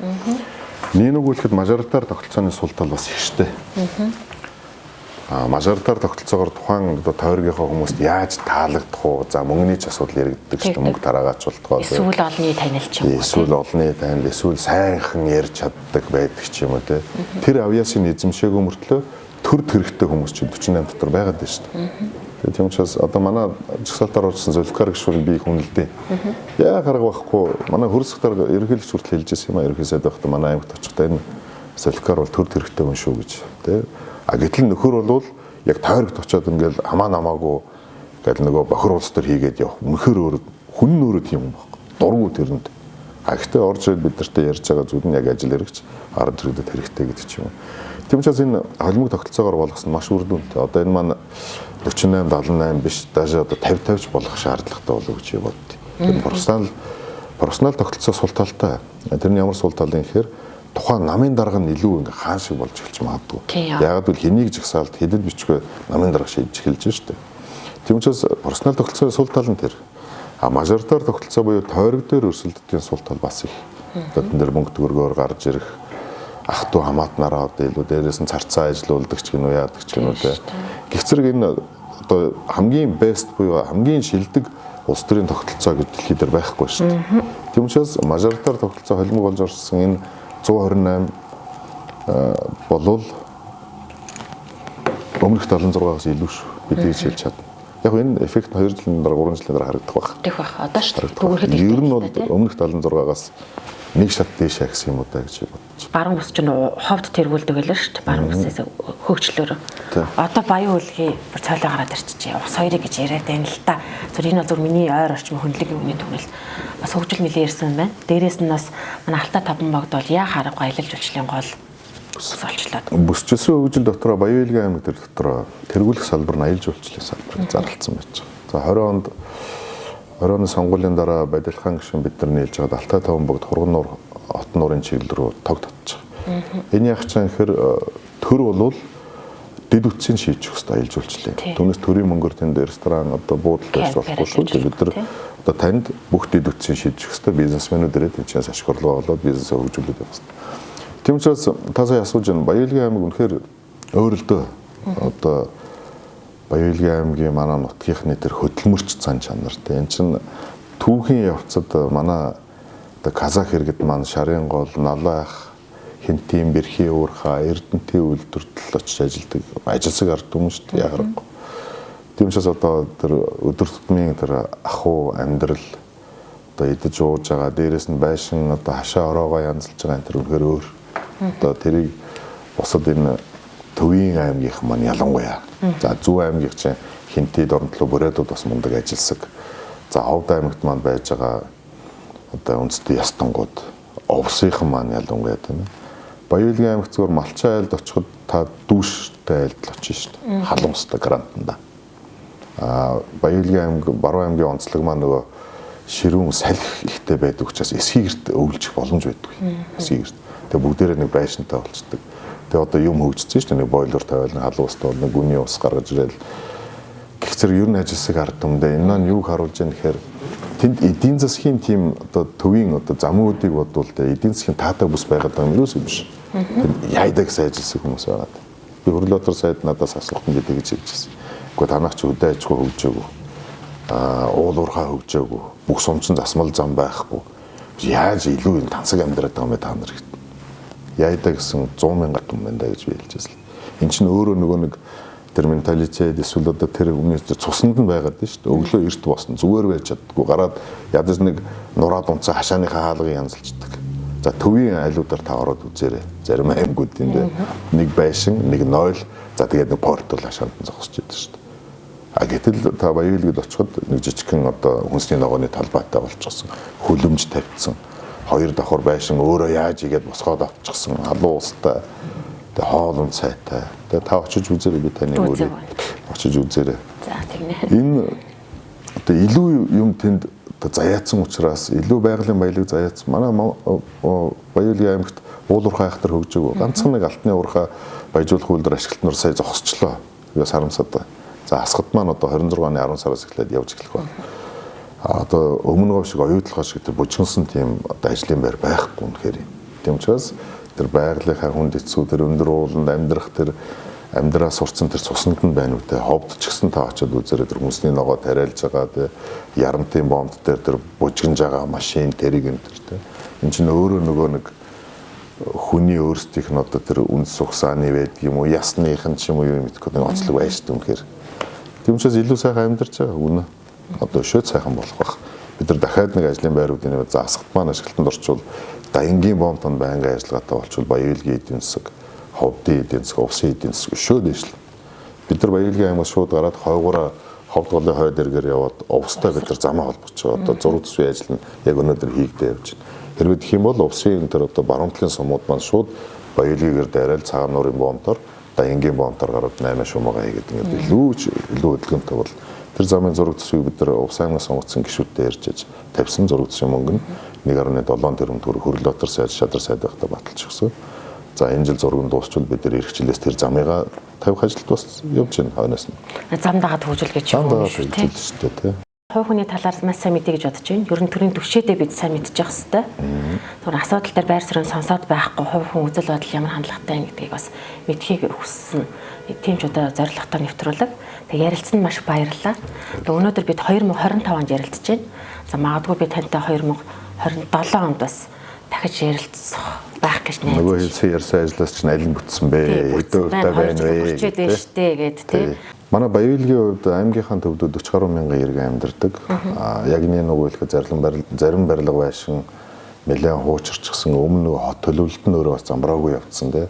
Нийнүгүүлэхэд мажоритар тогтолцооны сул тал бас их штэ. Мажоритар тогтолцоогоор тухайн одоо тойргийнхоо хүмүүст яаж таалагдах уу? За мөнгөний ч асуудал яригддаг шүү дээ. Мөнгө тараагач болтгоо. Эсвэл олонний танил ч юм уу. Эсвэл олонний танил, эсвэл сайнхан ярьж чаддаг байдаг ч юм уу те. Тэр авьяасын эзэмшээгүй мөртлөө төр төрхтэй хүмүүс чинь 48 дотор байгаад байна шүү дээ. Тэгээ тийм учраас одоо манай жагсаалтаар орсон Зулфикар гишүүн би хүнэлдээ. Яа гарга байхгүй. Манай хөрсөх дарга ерөнхийлөгч хүртэл хэлж ирсэн юм а. Ерөнхий сайд байхдаа манай аймагт очихдаа энэ Зулфикар бол төр төрхтэй хүн шүү гэж тий. А гэтэл нөхөр бол яг тойрогт очиод ингээл хамаа намаагүй гэл нөгөө бохир улс төр хийгээд явах. Үнэхээр өөр хүн нь өөрөө тийм юм байхгүй. Дургу тэрэнд. А гэхдээ орж ирээд бид нартай ярьж байгаа зүйл нь яг ажил хэрэгч ард иргэдэд хэрэгтэй гэдэг ч юм уу. Тийм учраас энэ холимог тогтолцоогоор болгосон маш үр дүнтэй. Одоо энэ маань 48 78 биш, даже одоо 50 50 ч болох шаардлагатай болов гэж боддیں۔ Тэр профессионал тогтолцоо сул талтай. Тэр нь ямар сул тал юм гэхээр тухайн намын дарга нь илүү ингээ хаан шиг болж эхэлж магадгүй. Яагаад гэвэл хэнийг жагсаалт хэдэд бичгүй намын дарга шийдэж эхэлж штэ. Тийм учраас профессионал тогтолцооны сул тал нь тэр. А мажоритар тогтолцоо буюу тойрог дээр өрсөлддөгийн сул тал бас их. Одоо тэн дээр мөнгө төгрөгөөр гарч ирэх ах トゥ хамаатнараа одоо илүү дээрээс нь царцаа ажилуулдаг ч гэнүү яадаг ч гэнүү те. Гэх зэрэг энэ одоо хамгийн best буюу хамгийн шилдэг улс төрийн тогтолцоо гэж дэлхий дээр байхгүй шүү дээ. Тийм учраас мажоритар тогтолцоо холимог болж орсон энэ 128 болвол өмнөх 76-аас илүү шүү. Би тэгж хэлж чадна. Яг энэ эффект 2 жилийн дараа 3 жилийн дараа харагдах байх. Тэгэх байх. Одоо шүү дээ. Дүүрэхэд ер нь бол өмнөх 76-аас нэг шат дээш гэсэн юм уу да гэж бодож. Баруун бүс чинь ховд тэргүүлдэг байлаа шүү дээ. Баруун бүсээс хөгжлөөр. Одоо баян үлгийн бүр цойлоо гараад ирчихжээ. Ус хоёрыг гэж яриад байна л та. Зүр энэ бол зүр миний ойр орчим хөндлөгийн үний түгнэл. Бас хөгжил нэлээ ирсэн байна. Дээрээс нь бас манай Алтай таван богд бол яа харахгүй аялал жуулчлалын гол бүс олчлоо. Бүсчилсэн хөгжил дотроо Баян-Илгийн аймаг дээр дотроо тэргүүлэх салбар нь аялал жуулчлалын салбар зарлалцсан байж байгаа. За 20 онд 20 оны сонгуулийн дараа Бадилхан гишүүн бид нар нийлж байгаад Алтай таван богд Хурган нуур Хот нуурын чиглэл рүү тог татчих. Энэ яг ч гэхээр төр болвол дэд үтсийг шийдэж өгөх хэрэгтэй аялал жуулчлалын. Түүнээс төрийн мөнгөөр тэнд ресторан одоо буудал барьж болохгүй шүү дээ. Бид нар одоо танд бүх дэд үтсийг шийдэж өгөх хэрэгтэй. Бизнесмэнүүд ирээд энэ ашиг орлогоо олоод бизнесээ хөгжүүлээд явах хэрэгтэй. Тийм учраас та сая асууж байна. Баян-Илгийн аймаг үнэхээр өөр л дөө. Одоо Баян-Илгийн аймгийн манай нутгийнхны тэр хөдөлмөрч зан чанар те. Энд чинь түүхийн явцад манай одоо Казах иргэд маань Шарын гол, Налаах, Хинтийн, Бэрхийн уурхаа, Эрдэнтийн үйлдвэрлэл очиж ажилдаг. Ажилсаг ард түмэн шүү дээ. Ягарахгүй. Тийм учраас одоо тэр өдөр тутмын тэр ахуй амьдрал одоо идэж ууж байгаа, дээрээс нь байшин одоо хашаа ороогоо янзалж байгаа энэ тэр үнэхээр өөр. Одоо тэрийг бусад энэ төвийн аймгийнх маань ялангуяа. За зүүн аймгийнх чинь Хинти, Дорнолоо, Бүрээдүүд бас мундаг ажилсаг. За Ховд аймагт маань байж байгаа одоо үндэсний ястангууд овсынхан маань ялангуяа тийм ээ. Баян-Илгийн аймагт зүгээр Малчай айлд очиход та дүүштэй айлд л очно шүү дээ. Халуун устай грантанда. А Баян-Илгийн аймаг, Баруун аймгийн онцлог маань нөгөө ширүүн салхи ихтэй байдаг учраас эсхийгэрт өвлжих боломж байдгүй. Эсхийгэрт. Тэгээ бүгдээрээ нэг байшинтай болчдөг. Тэгээ одоо юм хөгжсөн шүү дээ. Нэг бойлер тавиал, нэг халуун устай бол нэг гүний ус гаргаж ирэл. Гэх зэрэг ер нь ажилсаг ард түмдээ. Энэ маань юуг харуулж байгаа нэхэр тэнд эдийн засгийн тийм одоо төвийн одоо замуудыг бодвол тэ эдийн засгийн таатай бүс байгаад байгаа юм юус юм биш. Тэнд яйдаг гэсэн ажилсаг хүмүүс байгаад. Би Хөрлөтөр сайд надаас асуухт нь гэдэг гэж хэлжсэн. Гэхдээ танах чи хөдөө аж ахуй хөгжөөгүй. Аа уул уурхай хөгжөөгүй. Бүх сумчин засмал зам байхгүй. Яаж илүү юм тансаг амьдраад байгаа юм бэ та нар гэт. Яйда гэсэн 100 мянган түмэн байна да гэж би хэлжсэн. Энд чинь өөрөө нөгөө нэг тэр менталитет эсвэл одоо тэр өмнө цуснд нь байгаад байна шүү дээ. Өглөө эрт босно зүгээр байж чаддгүй. Гараад ядаж нэг нураад унцаа хашааныхаа хаалгыг янзалждаг. За төвийн айлуудаар та ороод үзээрэй. Зарим аймагуудын дээ нэг байшин, нэг нойл, за тэгээд нэг портал хашаанд нь зогсож идэв шүү дээ. А гэтэл та Баян-Илгэд очиход нэг жижигхэн одоо хүнсний ногооны талбайтай болчихсон. Хөлөмж тавьдсан. Хоёр давхар байшин өөрөө яаж игээд босгоод авчихсан. Халуун устай. Тэгээ хоол унд сайтай. Тэгээ та очиж үзээрэй, би таны өөрөө очиж үзээрэй. За тэгнэ. Энэ одоо илүү юм тэнд одоо заяатсан учраас илүү байгалийн баялаг заяатсан. Манай Баян-Илгийн аймагт уул уурхай айхтар хөгжөөгүй. Ганцхан нэг алтны уурхай баяжуулах үйлдвэр ашиглалтнаар сая зогсчлоо. Тэгээ сарамсаад. За асгад маань одоо 26 оны 10 сараас эхлээд явж эхлэх байна. А одоо өмнө говь шиг оюутлогоо шиг тэр бужигнсан тийм одоо ажлын байр байхгүй үнэхээр. Тийм учраас тэр байгалийнхаа хүнд хэцүү тэр өндөр ууланд амьдрах тэр амьдраа сурцсан тэр цуснд нь байна үү те. Ховд ч гэсэн та очиод үзээрэй тэр хүнсний ногоо тариалж байгаа те. Ярамтын бомб дээр тэр бужигнж байгаа машин тэрийг энэ тэр те. Энд чинь өөрөө нөгөө нэг хүний өөрсдийнх нь одоо тэр үнс сугсааны байдаг юм уу ясных нь ч юм уу юу мэдэхгүй нэг онцлог байж шүү үнэхээр. Тийм учраас илүү сайхан амьдарч байгаа үнэ. Одоо өшөөд сайхан болох байх. Бид нар дахиад нэг ажлын байруудын за асгат маань ашиглалтанд орчвол Даянгийн бомб байнгын ажиллагаатай болчвол Баян-Илгийн эдийн засаг, Ховдын эдийн засаг, Увсын эдийн засаг өшөө дээшлэн. Бид нар Баян-Илгийн аймагаас шууд гараад хойгоороо Ховд голын хойд эргээр яваад Увстай бид нар замаа холбож байгаа. Одоо зураг төсвийн ажил нь яг өнөөдөр хийгдээ явж байна. Хэрвээ гэх юм бол увсын тэр одоо баруун талын сумууд маань шууд Баялгийгээр дайраал Цагаан нуурын бомтоор, Даянгийн бомтоор гараад 8 шумаагаа хийгээд ингээд илүү хөдөлгөөнтэй бол тэр замын зураг төсвийг бид нар Увс аймагаас сонгогдсон гишүүдтэй ярьж аж тавьсан зураг төсвийн мөнгө нь 1.7 тэрбум төгрөг Хөрөлбаатар сайд, Шадар сайд байхдаа баталж өгсөн. За энэ жил зураг нь дуусчвал бид нар эх жилээс тэр замыгаа тавих ажилд бас явж байна хойноос нь. Зам дагаад хөгжүүл гэж Зам юм дагаад шүү тий. хөгжүүлж шүү дээ тий. Хувь хүний талаар маш сайн мэдье гэж бодож байна. Ер нь төрийн түвшээдээ бид сайн мэдчих хэвээр. Тэр асуудал дээр байр суурийг сонсоод байхгүй хувь хүн үзэл бодол ямар хандлагатай юм гэдгийг бас мэдхийг хүссэн. Тийм ч одоо зорилготой нэвтрүүлэг. Тэг ярилцсан нь маш баярлалаа. Тэг өнөөдөр бид 2025 онд ярилцж байна. За магадгүй би тантай 2027 онд бас дахиж ярилцах байх гэж найдаж. Нөгөө хэлсэн ярьсан ажлаас чинь аль нь бүтсэн бэ? Хэдэн хувьтай байна вэ? Хүрчээд байна штэ гэд тий. Манай Баялгийн хувьд аймгийнхаа төвдөд 40 гаруй мянган иргэн амьдардаг. Яг нэг нөгөө хэлэхэд зарим барилга байшин нэлээд хуучирчихсан, өмнө нөгөө хот төлөвлөлт нь өөрөө бас замбраагүй явцсан тий.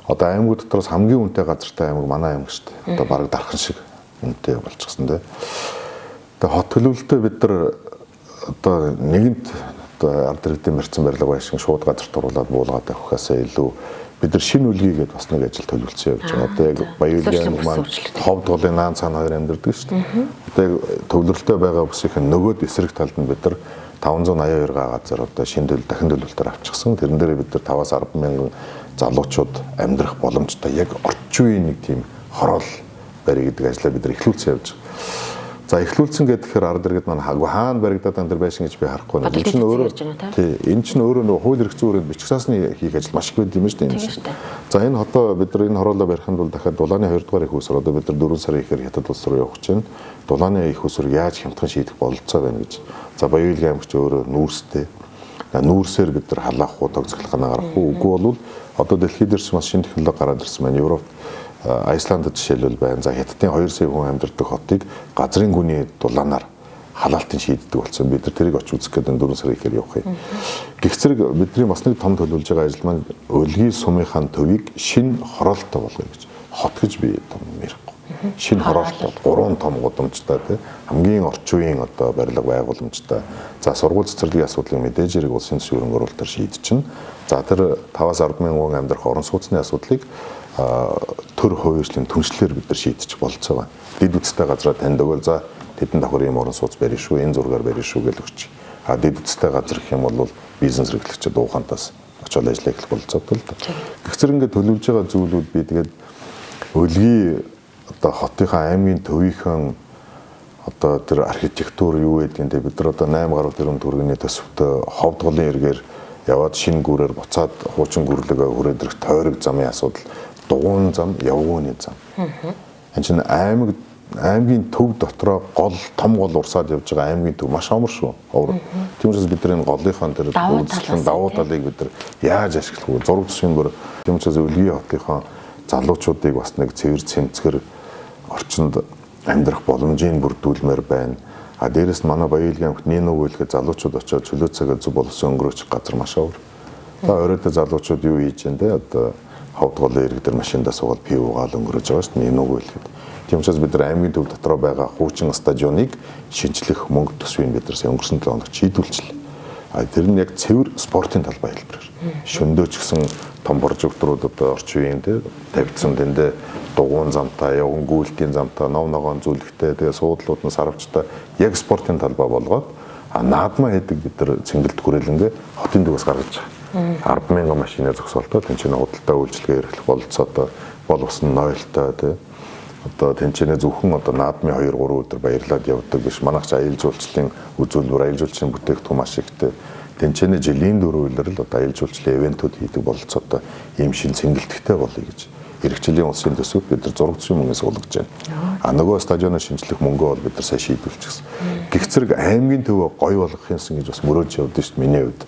Одоо аймагуд дотроос хамгийн үнэтэй газартай аймаг манай аймаг шүү дээ. Одоо бараг дархан шиг үнэтэй болчихсон тий. Тэгээ хот төлөвлөлтөө бид нар одоо нэгэнт одоо ард иргэдийн барьсан барилга байшин шууд газар туруулаад буулгаад авахаасаа илүү бид нар шинэ үлгийгээд бас нэг ажил төлөвлөсөн явж байгаа. Одоо яг Баялгийн аймаг маань ховд голын наан цаана хоёр амьдардаг шүү дээ. Одоо яг төвлөрөлтөй байгаа бүсийнх нь нөгөөд эсрэг талд нь бид нар 582 га газар одоо шинэ төлөв дахин төлөвлөлтөөр авчихсан. Тэрэн дээрээ бид нар 5-аас 10 мянган залуучууд амьдрах боломжтой яг орчин үеийн нэг тийм хороол барь гэдэг ажлаа бид нар эхлүүлсэн явж байгаа. За эхлүүлсэн гэхээр ард иргэд маань хаана баригдаад энэ төр байшин гэж би харахгүй байна. Энэ чинь өөрөө тий, энэ чинь өөрөө нөгөө хууль эрх зүйн өрөөнд бичгсаасны хийх ажил маш их байд юм шүү дээ. За энэ хотоо бид нар энэ хороолоо барихын тулд дахиад дулааны 2 дугаар их усраа одоо бид нар 4 сарын ихээр хятад улс руу явах гэж байна. Дулааны их усрыг яаж хямдхан шийдэх бололцоо байна гэж. За Баялгийн аймагч өөрөө нүүрстэй. Нүүрсээр бид нар халаах уу, тог цахилгаанаа гаргах уу? Үгүй бол одоо дэлхийд дээрс маш шинэ технологи гараад ирсэн байна. Европт Айсландд жишээлбэл байна. За Хятадын 2 сая хүн амьдардаг хотыг газрын гүний дулаанаар халаалтын шийддэг болсон. Бид нар тэрийг очиж үзэх гэдэг 4 сарын ихээр явах юм. Гэх зэрэг бидний бас нэг том төлөвлөж байгаа ажил маань Өлгийн сумынхаа төвийг шинэ хороолттой болгоё гэж. Хот гэж би том ярихгүй. Шинэ хороолттой 3 том гудамжтай тий хамгийн орчин үеийн одоо барилга байгууламжтай. За сургууль цэцэрлэгийн асуудлыг мэдээж хэрэг улсын төсвийн хөрөнгө оруулалтаар шийдчихнэ. За тэр 5-аас 10 мянган хүн амьдрах орон сууцны асуудлыг төр хувирчлын түншлэлээр бид нар шийдчих болцоо байна. Дэд үтстэй газраа танд өгөөл за тэдэн давхар ийм орон сууц барина шүү, энэ зургаар барина шүү гэж өгч. А дэд үтстэй газар гэх юм бол бизнес эрхлэгчид уухантаас очиод ажиллах эхлэх болцоотой л да. Гэх зэрэг ингээд төлөвлөж байгаа зүйлүүд би тэгээд Өлгийн одоо хотынхаа аймгийн төвийнхэн одоо тэр архитектур юу гэдгийг бид нар одоо 8 гаруй тэрбум төгрөгийн төсөвтөө ховд голын эргээр яваад шинэ гүрээр буцаад хуучин гүрлөөгөө хүрээд ирэх тойрог замын асуудал, дугуйн зам, явгууны зам. Энэ чинь аймгийн төв дотроо гол том гол урсаад явж байгаа аймгийн төв маш амар шүү. Тийм учраас бид нар энэ голынхоо тэр үйлчлэн давуу талыг бид нар яаж ашиглах вэ? Зураг төсвийн бүр тийм учраас Өлгийн хотынхоо залуучуудыг бас нэг цэвэр цэмцгэр орчинд амьдрах боломжийг бүрдүүлмээр байна. А дээрэс нь манай Баялгийн аймагт нэг нөгөө хэлэхэд залуучууд очиод чөлөө цагаа зөв болсон өнгөрөөчих газар маш овор. Та оройтой залуучууд юу хийж जैन те одоо ховд голын ирэг дээр машиндаа суугаад пив уугаал өнгөрөөж байгаа шүү дээ. Нэг нөгөө хэлэхэд. Тийм учраас бид нар аймгийн төв дотроо байгаа хуучин стадионыг шинжлэх мөнгө төсвийг бид нар сая өнгөрсөн 7 хоногт шийдвүлчлээ. А тэр нь яг цэвэр спортын талбай хэлбэрээр. Шөндөө ч гэсэн том прожекторууд одоо орчин үеийн те тавьдсан тэндээ дугуйн замтай, явган гүйлтийн замтай, нов ногоон зүлэгтэй, тэгээ суудлууд нь сарвчтай яг спортын талбай болгоод а наадмаа хийдэг бид нар цэнгэлд хүрээлэнгээ хотын төвөөс гаргаж байгаа. 10,000 машины зогсоолтой тэнцэнэ худалдаа үйлчилгээ эрхлэх бололцоотой бол ус нь нойлтой тий. Одоо тэнцэнэ зөвхөн одоо наадмын 2 3 өдөр баярлаад явдаг биш. Манайх ч аялал жуулчлалын үзүүлбэр, аялал жуулчлалын бүтээгдэхүүн маш ихтэй. Тэнцэнэ жилийн 4 улирал одоо аялал жуулчлалын ивентүүд хийдэг бололцоотой ийм шин цэнгэлдэгтэй болъё гэж. Эх жилийн улсын төсөвт бид нар зураг төсвийн мөнгөөс суулгаж байна. А нөгөө стадионоо шинжлэх мөнгөө бол бид нар сая шийдвэрлэчихсэн. Гэх зэрэг аймгийн төвөө гоё болгох юмсан гэж бас мөрөөж явдсан шүү дээ миний хувьд.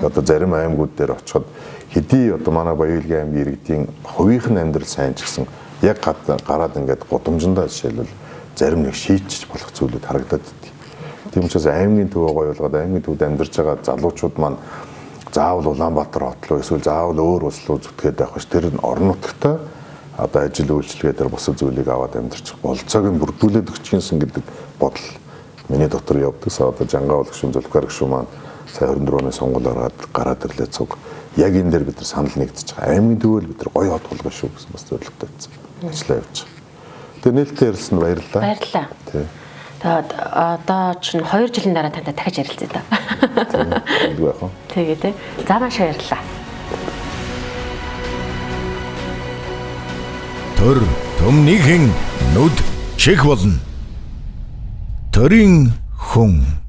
Одоо зарим аймагуд дээр очиход хэдий одоо манай Баялгийн аймгийн иргэдийн хувийнх нь амьдрал сайн ч гэсэн яг гараад ингээд гудамжиндаа жишээлбэл зарим нэг шийдчих болох зүйлүүд харагдаад идэв. Тийм учраас аймгийн төвөө гоё болгоод аймгийн төвд амьдарч байгаа залуучууд маань заавал Улаанбаатар хот руу эсвэл заавал өөр улс руу зүтгээд байх биш. Тэр нь орон нутагтай одоо ажил үйлчилгээ дээр бусад зүйлийг аваад амьдарчих болцоог нь бүрдүүлээд өгч юмсан гэдэг бодол миний дотор явдаг. Одоо Жангаа бол гүшүүн, Зүлфикар гүшүүн маань Сая 24 оны сонгуул гараад ирлээ цуг. Яг энэ дээр бид нар санал нэгдэж байгаа. Аймгийн төвөөл бид нар гоё хот болгоно шүү гэсэн бас зорилготой байсан. Ажиллаа явж байгаа. Тэгээ нээлттэй ярилцсанд баярлалаа. Баярлалаа. Тий. Тэгээд одоо чинь 2 жилийн дараа тантай дахиж ярилцъя да. Тэгэлгүй яах вэ? Тэгээ тий. За маш баярлалаа. Төр төмнийхэн нүд чих болно. Төрийн хүн.